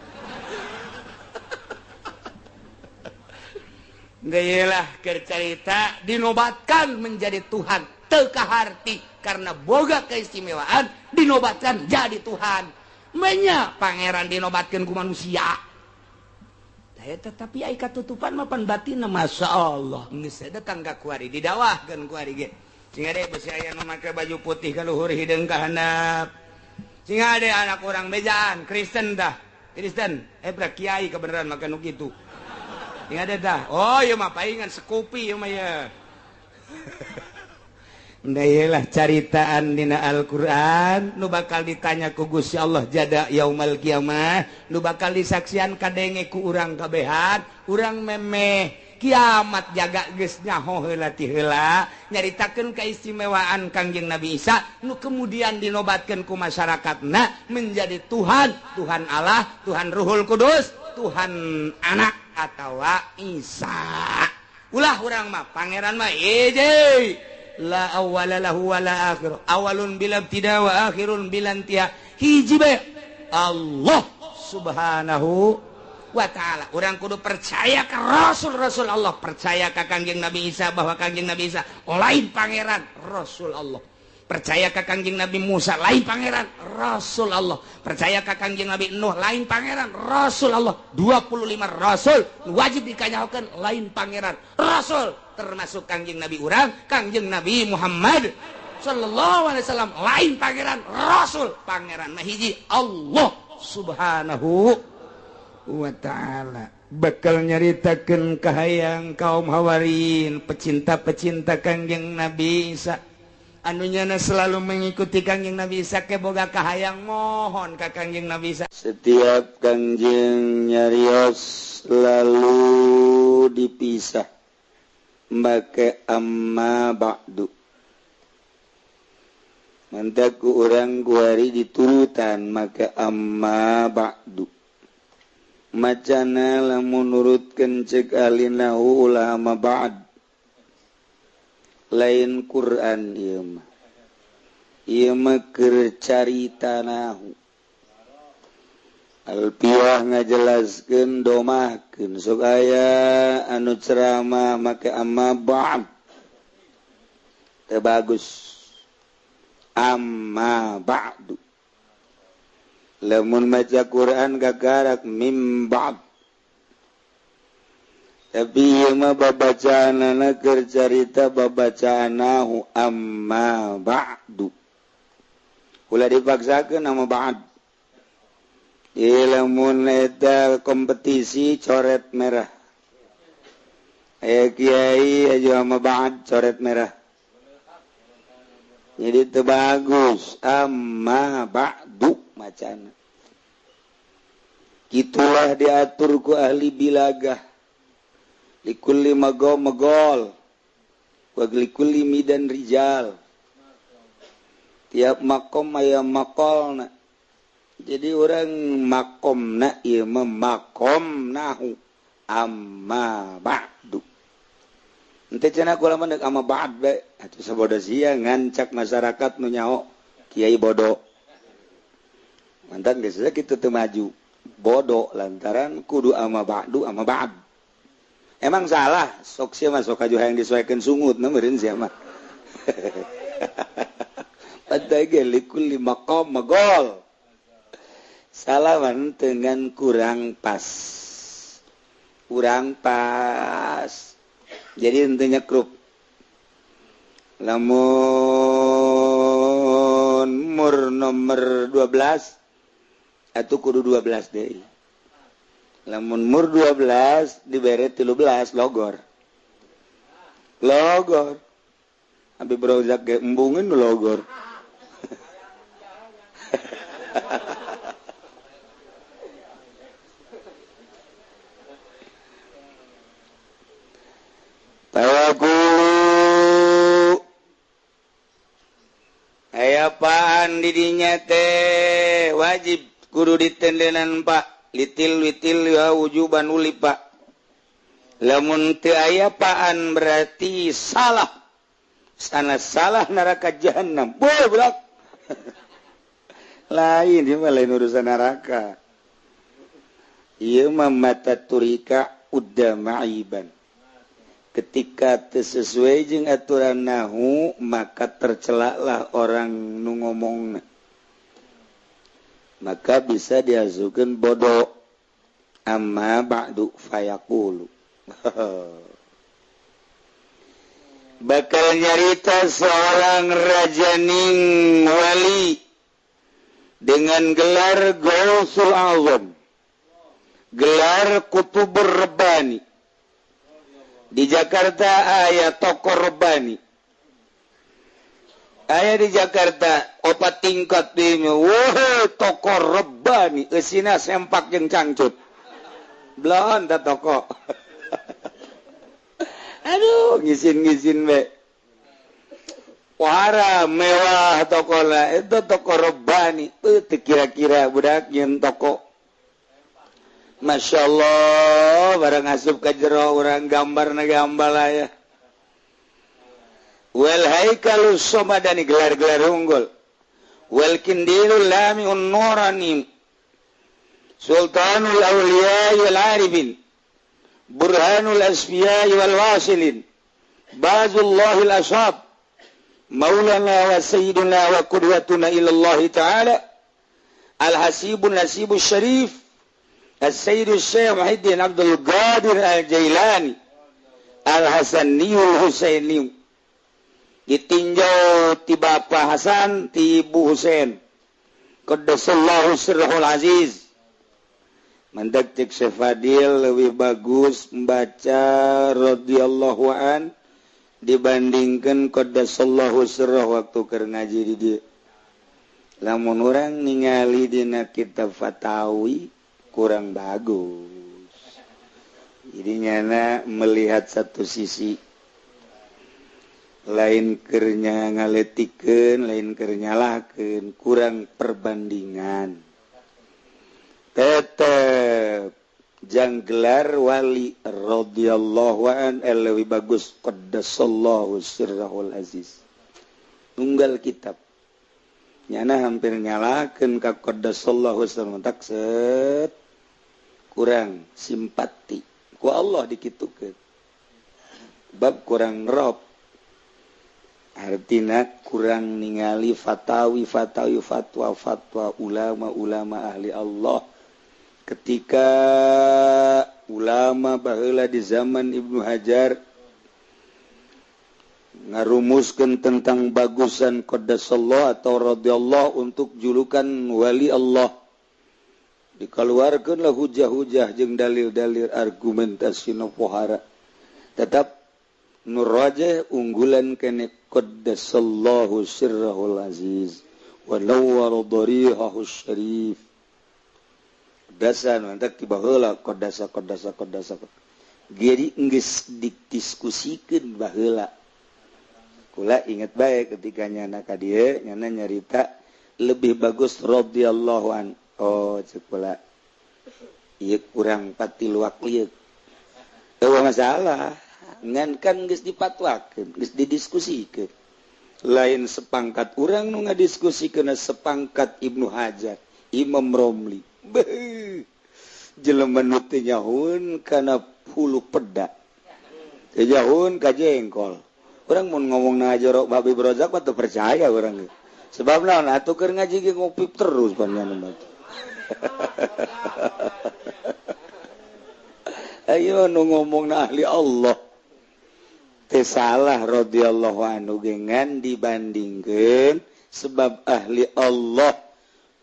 Speaker 1: Geulah keur carita dinobatkan menjadi Tuhan teu kaharti karena boga keistimewaan dinobatkan jadi Tuhan. Menya pangeran dinobatkeun ku manusia. Tetapi ai katutupan mah pan batinna Masya Allah geus datang ka kuari didawahkeun kuari ge sing ade besi aya nu make baju putih ka luhur hideung ka handap sing ade anak urang bejaan Kristen dah Kristen bra kiai kebenaran make nu kitu sing ade dah oh ieu mah paingan sekupi ieu mah ye. Ndayelah caritaan dina Al-Qur'an nu bakal ditanya ku Gusti Allah jada yaumal kiamah nu bakal disaksian kadenge ku urang kabehan urang memeh kiamat jaga geus nyaho heula ti heula nyaritakeun keistimewaan Kangjeng Nabi Isa nu kemudian dinobatkeun ku masyarakatna menjadi Tuhan, Tuhan Allah, Tuhan Ruhul Kudus, Tuhan Anak atawa Isa. Ulah urang mah pangeran mah hiji la awwala lahu wala akhir awalun bila ibtida wa akhirun bila intiha hiji bae Allah subhanahu wa ta'ala. Urang kudu percaya ka rasul-rasul Allah, percaya ka Kangjeng Nabi Isa bahwa Kangjeng Nabi Isa lain pangeran rasul Allah, percaya ka Kangjeng Nabi Musa lain pangeran rasul Allah, percaya ka Kangjeng Nabi Nuh lain pangeran rasul Allah. 25 rasul wajib dikanyahokeun lain pangeran rasul, termasuk Kangjeng Nabi urang Kangjeng Nabi Muhammad sallallahu alaihi wasallam lain pangeran rasul. Pangeran mah hiji Allah subhanahu wa ta'ala. Bakal nyaritakeun kahayang kaum hawarin pecinta-pecinta Kangjeng Nabi Isa anu nyana selalu mengikuti Kangjeng Nabi Isa ke boga kahayang mohon ka Kangjeng Nabi Isa.
Speaker 3: Setiap Kangjeng nyarios lalu dipisah make amma ba'du. Mantaku urang kuari diturutan make amma ba'du. Macana lamun nurutkeun cek alinahu ulah amma ba'd. Lain Quran ieu mah. Ieu mah keur carita nahu. Alpiah ngajelaskeun domahkeun sok aya anu ceramah make amma ba'd. Teu bagus. Amma ba'du. Lamun maca Quran gagarak mim ba'd. Tapi ieu mah babacaanana keur carita babacaanahu amma ba'du. Ulah dipaksakeun nama ba'd. Lamun eta kompetisi coret merah. Aya kiai aja sama ba'd coret merah. Jadi teu bagus amma ba'du macana. Kitulah diatur ku ahli bilagah. Likulli magom magol wa likulli midan rijal. Tiap makom aya makolna. Jadi orang makomna ieu mah makom nahu amma ba'du. Henteu cenah kula mah deuk amma ba'd bae. Atuh sabodo sia ngancak masyarakat nu nyaho kiai bodoh. Mantan geus kitu teu maju. Bodoh lantaran kudu amma ba'du amma ba'd. Emang salah, sok sia mah sok kaju hayang disoekeun sungut na meureun sia mah. Padahal ge likulli maqam magol. Salaman dengan kurang pas. Kurang pas. Jadi intinya krup. Lamun mur nomor 12 atuh kudu 12 deui. Lamun mur 12 dibere 13 logor. Logor. Habib Rozak ge embungeun logor. Tawakulu aya apaan didinya teh wajib kudu ditendenan Pak litil witil ya wujuban ulipa. Lamun teu aya paan berarti salah. Sana salah neraka jahanam. Boy budak. Lain ieu mah lain urusan neraka. Ieu mah mata turika udda ma'iban. Ketika teu sesuai jeung aturan nahu maka tercelaklah orang nu ngomongna. Maka bisa diazukeun bodoh. Amma ba'du fayaqulu. Bakal nyarita seorang rajaning wali dengan gelar Gausul Azam, gelar Kutubur Rabbani. Di Jakarta aya tokoh Rabbani. Aya di Jakarta opat tingkat di wah tokoh Rabbani eusina sempak jeung cangcut. Belon ta toko. Aduh ngisin-ngisin be. Wara mewah tokona itu toko Rabbani. Teu kira-kira budak nyeun toko. Masya Allah, barang asup ka jero urang gambarna gambar aya. Wal haikalus somadani gelar-gelar unggul. Wal kindilul lamiun nurani. Sultanul awliya wal arifin. Burhanul asfiya wal wasilin. Bazullahil ashab. Maulana wa sayyiduna wa qudwatuna ila Allah ta'ala. Al-hasibun nasibus syarif. As-Sayyid Syekh Muhyiddin Abdul Qadir Al-Jailani Al-Hasaniyul Husaini. Ditinjau ti Bapak Hasan ti Ibu Husain. Qaddasallahu sirrahul aziz. Mandak cek Syekh Fadil lebih bagus membaca radhiyallahu an dibandingkan qaddasallahu sirrah waktu keur ngaji di dieu. Lamun urang ningali dina kitab Fatawi kurang bagus. Jadi nyana melihat satu sisi, lain kernya ngaletikeun, lain keur nyalahkeun, kurang perbandingan. Tetep jang gelar wali radhiyallahu an leuwih bagus qaddasallahu sirrahul aziz. Tunggal kitab. Nyana hampir nyalahkeun ka qaddasallahu sirrahul tak set. Kurang simpati ku Allah dikitukeun bab kurang rob Artina kurang ningali fatawi fatawi fatwa fatwa ulama-ulama ahli Allah. Ketika ulama baheula di zaman Ibnu Hajar ngarumuskeun tentang bagusan qaddasallahu atau radhiyallahu untuk julukan wali Allah, dikeluarkeunlah hujah-hujah jeung dalil-dalil argumentasi nu pohara. Tetap nu rajih unggulan kene qaddasallahu sirrahul aziz wa nawwara darihahu syarif. Dasan mantak tiba heula qaddasa qaddasa qaddasa. Geri geus didiskusikeun baheula. Kula ingat baik ketika nyana ka dieu nyana nyarita lebih bagus radhiyallahu an. Oh cek kula ieu kurang patiluak ieu. Eueuh masalah. Ngan kan geus dipatwakeun, geus didiskusikeun. Lain sepangkat urang nu ngadiskusikeun sepangkat Ibnu Hajar, Imam Romli. Beuh. Jelema nu teu nyahoeun kana hulu peda. Teu nyahoeun ka jengkol. Urang mun ngomong na jorok babi berozak mah teu percaya urang. Sebab naon atuh keur ngaji ge ngopi terus panjang mah. Ayo nu ngomong na ahli Allah. Teu salah radhiyallahu anhu gengan dibandingkeun sebab ahli Allah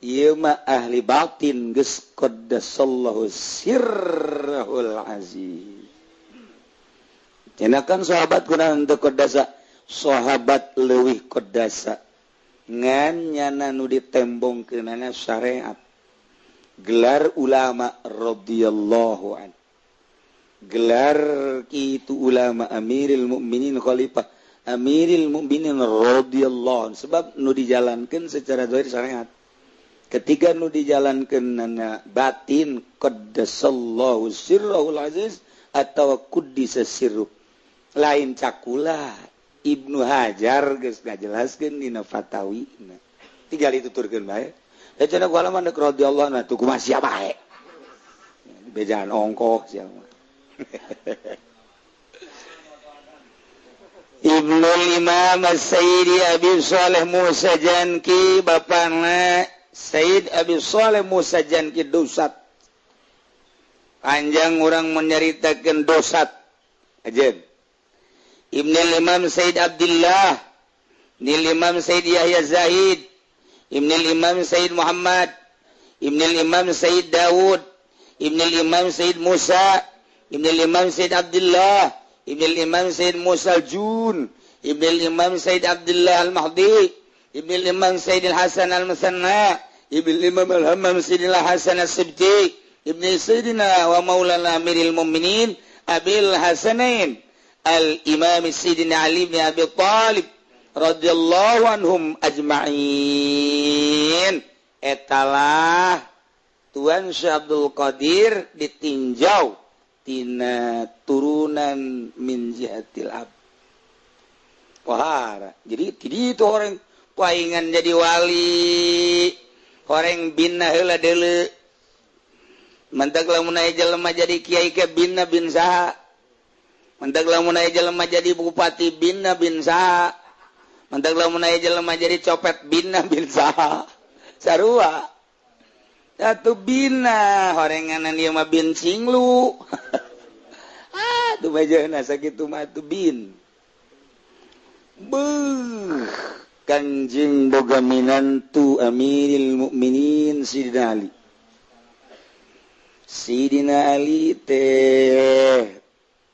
Speaker 3: ieu mah ahli batin geus qaddasallahu sirrahul aziz. Cenah kan sahabat kunaon teu qaddasa, sahabat leuwih qaddasa ngan nyana nu ditembongkeunana syariat. Gelar ulama radhiyallahu an. Gelar kitu ulama Amiril Mukminin khalifah Amiril Mukminin radhiyallahu an, sebab nu dijalankeun secara zahir syariat. Ketika nu dijalankeun nana batin qaddasallahu sirrahul aziz atau quddisa sirruh. Lain cakula Ibnu Hajar geus ngajelaskeun dina fatawina. Tinggal dituturkeun bae. Da cenah ku alaman deuk radhiyallahu anhu tuh kumaha sia bae. Bejaan ongkoh sia mah. Ibnul Imam Sayyidi Abi Shaleh Musa Janki, bapana Sayyid Abi Shaleh Musa Janki dosat. Panjang orang menyeritakan dosat. Ajen. Ibnul Imam Sayyid Abdullah, Ibnul Imam Sayyid Yahya Zahid, Ibnul Imam Sayyid Muhammad, Ibnul Imam Sayyid Daud, Ibnul Imam Sayyid Musa, Ibnul Imam Sayyid Abdullah, Ibnul Imam Sayyid Musa Al-Jun, Ibnul Imam Sayyid Abdullah Al-Mahdi, Ibnul Imam Sayyid Al-Hasan Al-Musanna, Ibnul Imam Al-Hammam Sayyid Al-Hasan As-Sibti, Ibnul Sayyidina wa Maulana Amiril Mu'minin Abil Hasanain Al-Imam Sayyidina Ali bin Abi Thalib radhiyallahu anhum ajma'in. Etalah Tuan Syekh Abdul Qadir ditinjau tina turunan min jihatil ab. Wahara. Jadi tidak itu orang paingan jadi wali, orang bina heula deuleu. Mantak lamun aya jelema jadi kiai ke bina bin saha. Mantak lamun aya jelema jadi bupati bina bin saha. Mantak lamun aya jelema jadi copet bina bin saha. Sarua. Atuh bina horenganan ieu mah bin singlu. Ah, tuh bajana sakitu mah atuh bin. Beuh, Kanjeng boga minantu Amiril Mukminin Sidina Ali. Sidina Ali teh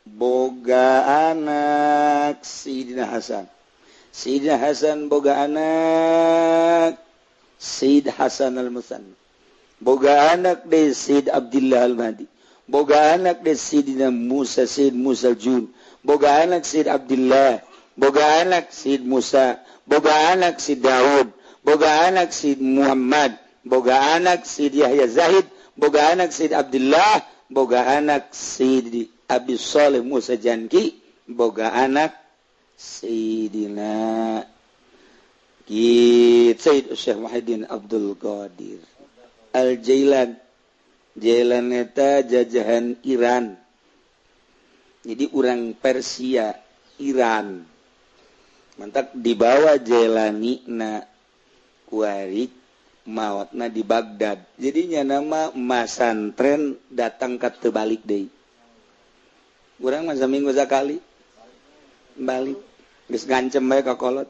Speaker 3: boga anak Sidina Hasan. Sidina Hasan boga anak Sayyid Hasan Al-Musanna. Boga anak de Sayyid Abdullah Al-Mahdi. Boga anak de Sayyidina Musa, Sayyid Musa Al-Jun. Boga anak Sayyid Abdullah. Boga anak Sayyid Musa. Boga anak Sayyid Daud. Boga anak Sayyid Muhammad. Boga anak Sayyid Yahya Zahid. Boga anak Sayyid Abdullah. Boga anak Sayyid Abi Shaleh Musa Janki. Boga anak Sayyidina Sayyid Syekh Muhyiddin Abdul Qadir Al-Jailan. Jailan eta jajahan Iran. Jadi orang Persia, Iran. Mantak dibawa Jelani na kuari maotna di Baghdad. Jadinya nama masantren datang ke tebalik deui. Urang mah saminggu sakali balik. Geus ngancem bae ka kolot.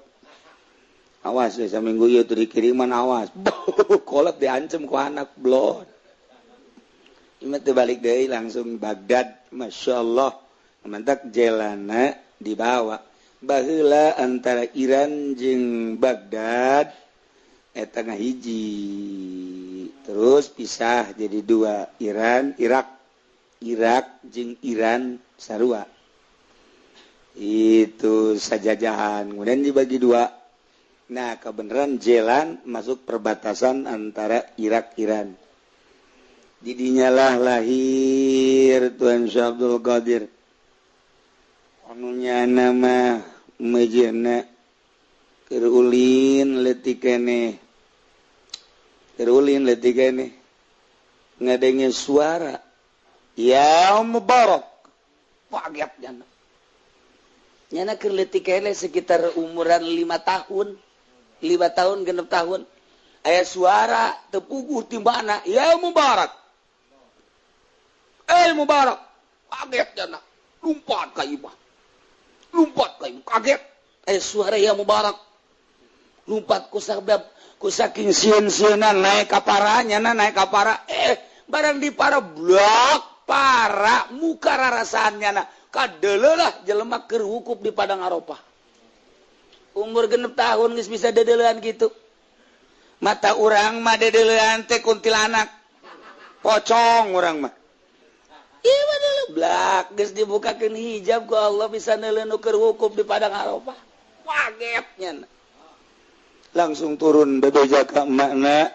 Speaker 3: Awas we saminggu ieu teu dikiriman awas. Kolot diancem ku anak blon. Ieu teu balik deui langsung Baghdad. Masya Allah. Mantak jelana dibawa. Baheula antara Iran jeung Baghdad eta ngahiji. Terus pisah jadi dua, Iran, Irak. Irak jeung Iran sarua. Itu sajajahan. Kemudian dibagi dua. Nah, kebenaran jalan masuk perbatasan antara Irak Iran. Didinyalah lahir Tuan Syekh Abdul Qadir. Anunya nama mejena keur ulin leutik keneh. Keur ulin leutik keneh. Ngadenge suara ya Mubarak. Kaget nyana. Nyana keur leutik keneh sekitar umuran 5 tahun. 5 tahun 6 tahun. Aya suara tepuguh ti mana? Ya Mubarak. Eh Mubarak. Kaget nyana. Lompat ka imah. Lompat ka imah. Kaget. Aya suara ya Mubarak. Lompat ku sabab ku saking sieun-sieunan naik ka para nyana naik ka para. Barang di para blok para muka rarasaan nyana. Kadeleulah jelema keur wukuf di Padang Arafah. Umur 6 tahun geus bisa dedeulean gitu. Mata urang mah dedeulean teh kuntilanak. Pocong urang mah. Ieu mah deuleu blak geus dibukakeun hijab ku Allah bisa neuleuh nu keur wukuf di Padang Arafah. Kaget nyana. Langsung turun bebeja ka emakna.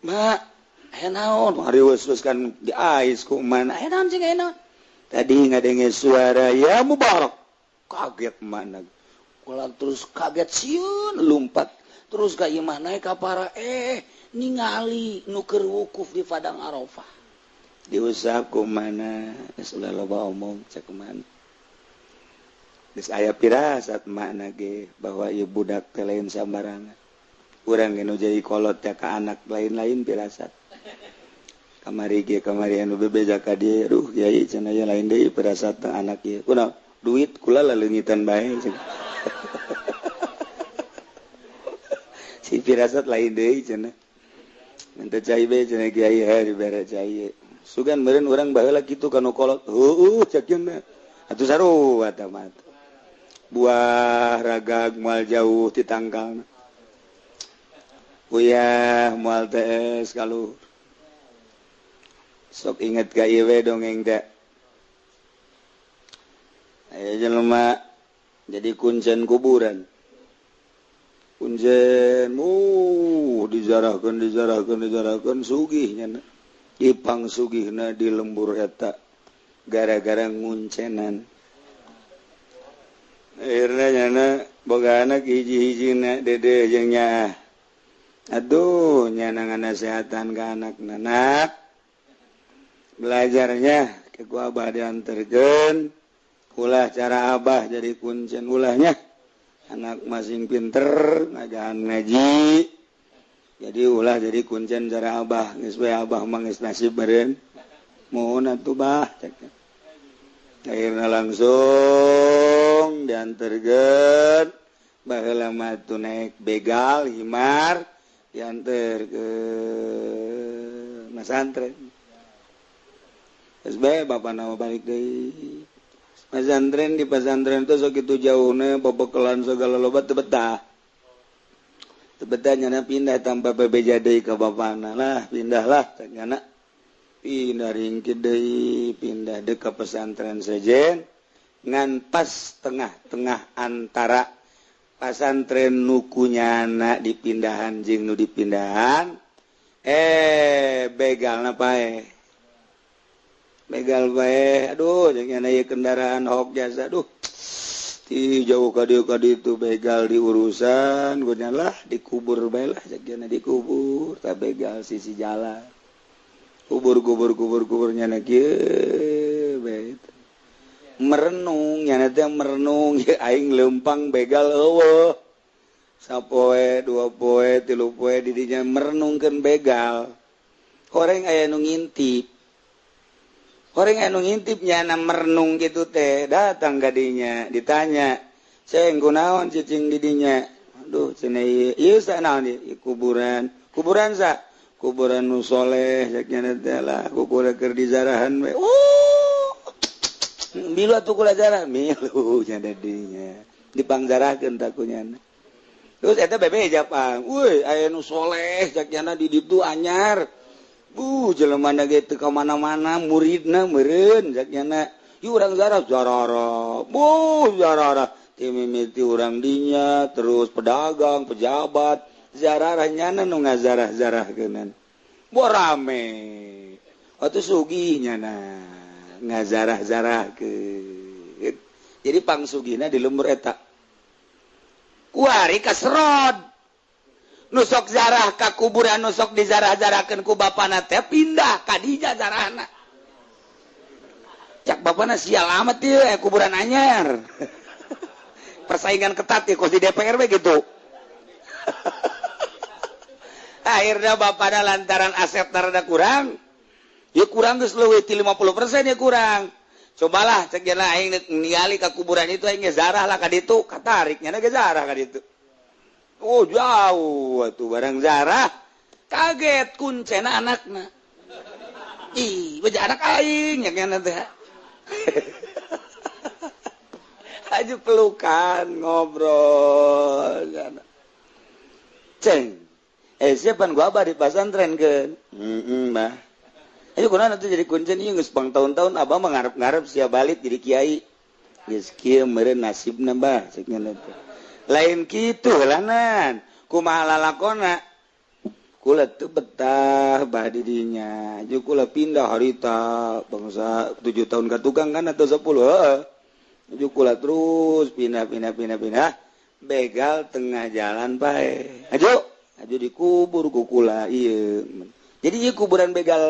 Speaker 3: Mak, aya naon? Hariweus kan diais ku emakna. Aya naon cing aya naon? Tadi ngadenge suara ya Mubarak. Kaget emakna. Kula terus kaget sieun lompat terus ka imah naik ka para ningali nu keur wukuf di Padang Arafah. Diusap ku mana geus ulah loba omong cek mana. Geus aya pirasat makna ge bahwa ieu budak teh lain sambarangan. Urang ge nu jadi kolot teh ka anak lain-lain pirasat. Kamari ge kamari anu bebeja ka dieu, duh kiai cenah aya lain deui pirasat teh anak ieu. Kunaon? Duit kula laleungitan bae cenah. Si pirasat lain deui cenah. Minta cai bae cenah kiai heuh dibere cai. Sugan meureun urang baheula kitu ka nu kolot. Heueuh cek cenah. Atuh sarua eta mah. Buah ragag moal jauh ti tangkalna. Uyah moal tees kaluhur. Sok inget ka ieu we dongeng teh. Aya jelema jadi kuncen kuburan. Kuncen dijarahkeun dijarahkeun dijarahkeun sugih nya. Ipang sugihna di lembur eta gara-gara nguncenan. Akhirna nyana boga anak hiji-hijina dede jeung nyaah. Aduh nyana nganasehatan ka anakna, nak. Belajarnya ke ku abah dianterkeun, ulah cara abah jadi kuncen ulahnya. Anak masing pinter ngajahan ngaji. Jadi ulah jadi kuncen cara abah, geus we abah mah geus nasib beureun. Mohon atuh bah cek. Akhirna langsung dianterkeun baheula mah tuh naik begal himar dianter ke masantren. Geus bae bapana mah balik deui. Pesantren di pesantren teh sakitu jauhna babekelan segala loba teu betah. Teu betah nyana pindah tanpa bebeja deui ka bapana lah, pindahlah nyana. Pindah ringkit deui, pindah deui ka pesantren sejen ngan pas tengah-tengah antara pesantren nu kunyana dipindahan jeung nu dipindahan begalna paeh. Begal bae, aduh jangan aya kendaraan hok jasa, aduh ti jauh ka dieu ka ditu begal diurusan, geunya lah dikubur bae lah jagana dikubur, ta begal sisi jalan. Kubur kubur kubur kubur nyana kieu bae. Merenung nya teh merenung ya aing leumpang begal eueuh. Sapoe, dua poe, tilu poe didinya merenungkeun begal. Horeng aya nu ngintip. Horeng aya nu ngintip nyana merenung gitu teh, datang kadinya ditanya, "Ceng kunaon cicing didinya?" Aduh, cenah ieu sa naon ieu kuburan. Kuburan sa? Kuburan nu soleh cek nya teh lah, kuburan keur dizarahan we. Oh. Milu atuh kula zarah, milu nya didinya. Dipangzarahkeun ta ku nyana. Terus eta bebeja pang, "Euy, aya nu soleh cek nyana di ditu anyar." Bu, jelema na ge teu ka mana-mana muridna meureun cek nyana. Ieu urang zarah zarara. Bu, zarara. Ti mimiti urang dinya terus pedagang, pejabat, zararah nyana nu ngazarah-zarahkeunan. Bo rame. Atuh sugih nyana ngazarah-zarahkeun. Jadi pangsugihna di lembur eta. Kuari kaserod. Nu sok zarah ka kuburan nu sok dizarah-zarahkeun ku bapana teh pindah ka dinya zarahna. Cak bapana sial amat ieu kuburan anyar. Persaingan ketat ya kos di DPR we gitu. Akhirnya bapana lantaran aset rada kurang, ya kurang geus leuwih ti 50% ya kurang. Cobalah cek cenah aing ningali ka kuburan itu aing ge zarah lah ka ditu, katarik nya ge zarah ka ditu. Oh jauh atuh barang zarah kaget kuncena anakna. Ih, beja anak aing nya nya teh. Aju pelukan ngobrol. Ceng. Siapa gua abah di pasantren keun? Heeh, Bah. Ayo kunaon atuh jadi kuncen ieu geus pang tahun-tahun abah mah ngarep-ngarep sia balik jadi kiai. Geus kieu meureun nasibna bah cek nya teh. Lain kitu lanan kumaha lalakona kula teu betah bah di dinya jeung kula pindah harita bangsa 7 tahun ka tukang kan atau 10 heeh jeung kula terus pindah pindah pindah pindah begal tengah jalan bae aju aju dikubur ku kula ieu jadi ieu kuburan begal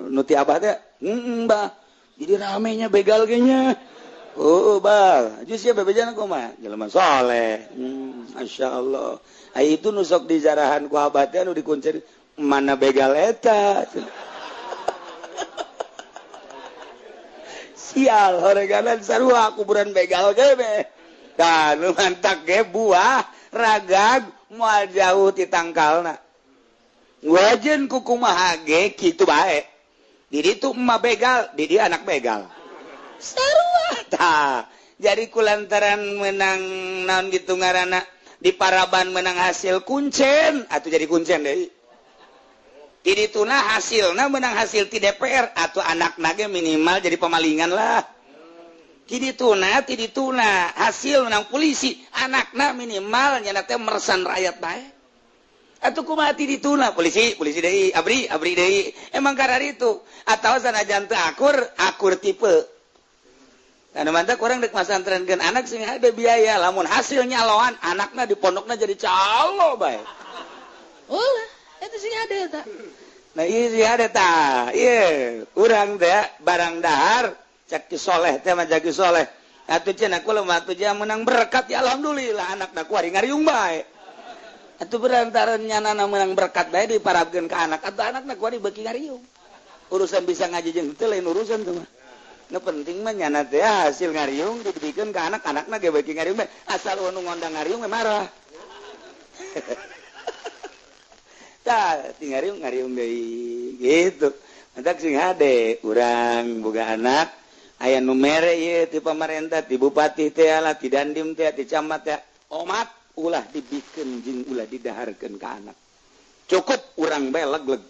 Speaker 3: nu ti abah teh heeh bah jadi ramenya begal ge nya. Oh, bah, aju sia bebejana kumaha? Jelema soleh. Masya Allah. Ai itu nu sok dizarahan ku abah teh nu dikuncir mana begal eta. Sial, horeganan sarua kuburan begal ge be. Tah nu mantak ge buah ragag moal jauh ti tangkalna. Wajen ku kumaha ge kitu bae. Di ditu emak begal, di dieu anak begal. Sarua tah. Jadi kulantaran menang naon gitu ngaranna di paraban menang hasil kuncen atau jadi kuncen deui. Di dituna hasilna menang hasil ti DPR atau anakna ge minimal jadi pemalingan lah. Ti dituna hasil menang polisi anakna minimal nya teh meresan rakyat bae. Atuh kumaha ti dituna polisi polisi deui abri abri deui emang kararitu atawa sanajan teu akur akur tipe. Anu mantap kurang dek masantrenkeun anak sing ada biaya lamun hasilnya lawan anakna di pondokna jadi calo bae.
Speaker 4: Ulah, eta sing ada eta.
Speaker 3: Nah ieu sing ada tah. Ieu urang teh barang dahar cak ki soleh teh mah cak ki soleh. Atuh cenah kula mah atuh menang berkat ya alhamdulillah anakna kuari ngariung bae. Atuh berantaran nyanana menang berkat bae diparabkeun ka anak atuh anakna kuari beuki ngariung. Urusan bisa ngaji jeung teu lain urusan tuh mah. Nu penting mah nyana teh hasil ngariung dibikeun ka anak-anakna ge beuki ngariung bae. Asal nu ngondang ngariung we marah. Tah, ti ngariung ngariung deui gitu. Mantak sing hade urang boga anak aya nu mere ieu ti pamarentah, ti bupati teh lah, ti dandim teh, ti camat teh. Omat ulah dibikeun jeung ulah didaharkeun ka anak. Cukup urang bae leg-leg.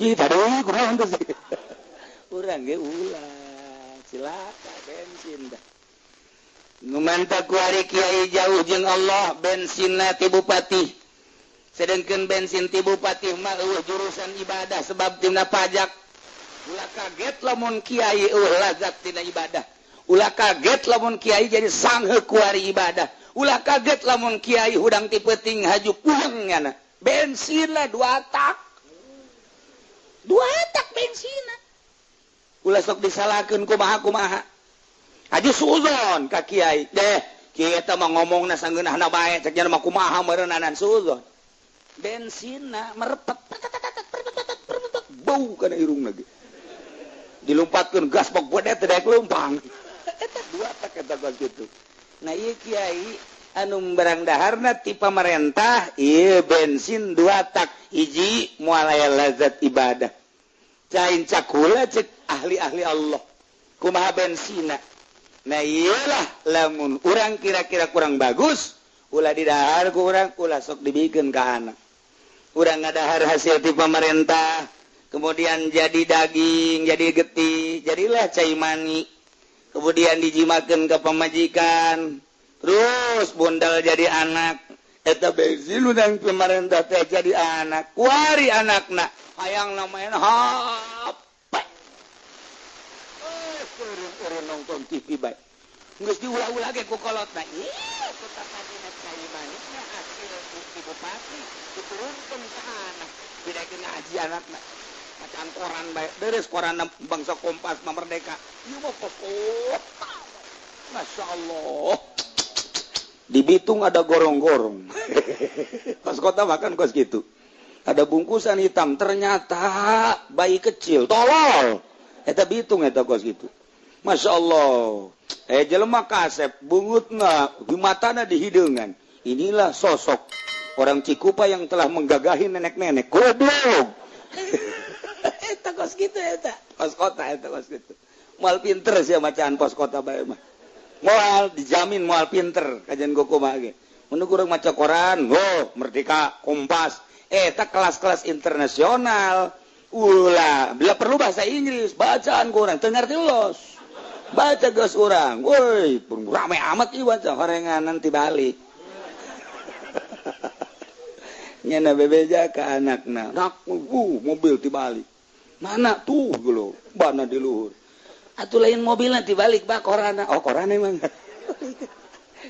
Speaker 3: Ih, tadi kurang teh. Urang ge ulah. Cilaka bensin dah. Nu mantap ku ari kiai jauh jeung Allah bensinna ti bupati. Sedengkeun bensin ti bupati mah eueuh jurusan ibadah sebab tina pajak. Ulah kaget lamun kiai eueuh lazat tina ibadah. Ulah kaget lamun kiai jadi sanghe ku ari ibadah. Ulah kaget lamun kiai hudang ti peuting haju pulang nyana. Bensinna dua tak. Dua tak bensinna. Ulah sok disalahkeun kumaha-kumaha. Aja suuzon ka kiai deh kiai eta mah ngomongna sangeunahna bae cek nya mah kumaha meureunanan suuzon. Bensinna merepet bau kana irung lagi. Dilumpatkeun gas bok bodet teh daek leumpang. Eta dua tak eta gas kitu. Nah ieu kiai anu barang daharna ti pamarentah ieu bensin dua tak hiji moal aya lazat ibadah. Cain cakula cek ahli-ahli Allah. Kumaha bensina. Nah iyalah lamun urang kira-kira kurang bagus ulah didahar ku urang ulah sok dibikeun ka anak. Urang ngadahar hasil ti pamarentah kemudian jadi daging, jadi getih, jadilah cai mani. Kemudian dijimakeun ke pamajikan, terus bundal jadi anak. Eta bensin urang pemerintah teh jadi anak, kuari anakna hayang main HP. Eureun nonton TV bae. Geus diulah-ulah ge ku kolotna. Ih, ku tapadina cai manisna hasil bukti bupati diturunkeun ka anak. Didaekeun ngaji anakna. Bacaan koran bae, beres koran bangsa Kompas Merdeka. Ieu mah kota. Masya Allah. Di Bitung ada gorong-gorong. Pas kota makan kos gitu. Ada bungkusan hitam, ternyata bayi kecil, tolol. Eta Bitung eta kos gitu. Masya Allah. Jelema kasep bungutna, matana di hideungan. Inilah sosok orang Cikupa yang telah menggagahi nenek-nenek. Goblok. Eta kos gitu eta. Pos kota eta kos gitu. Moal pinter sih macaan pos kota bae mah. Moal dijamin moal pinter kajian gua kumaha ge. Mun urang maca koran, oh Merdeka, Kompas. Eta kelas-kelas internasional. Ulah, bila perlu bahasa Inggris, bacaan kurang teu ngarti los. Baca geus urang. Woi, rame amat ieu baca horengan nanti balik. Nyana bebeja ka anakna. Nak, mobil ti balik. Mana tuh gitu, bana di luhur. Atuh lain mobilna dibalik bah korana. Oh koran emang.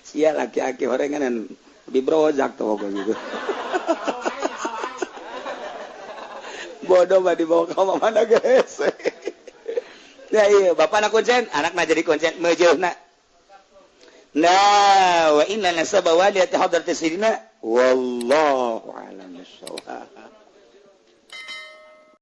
Speaker 3: Sia laki-laki horenganan dibrojak tuh pokoknya gitu. Bodoh mah dibawa ke mana guys. Ya iya, bapak nak kuncen, anakna jadi kuncen meujeuna. Nah, wa inna nasaba waliyati hadrati sayyidina wallahu a'lam bissawab.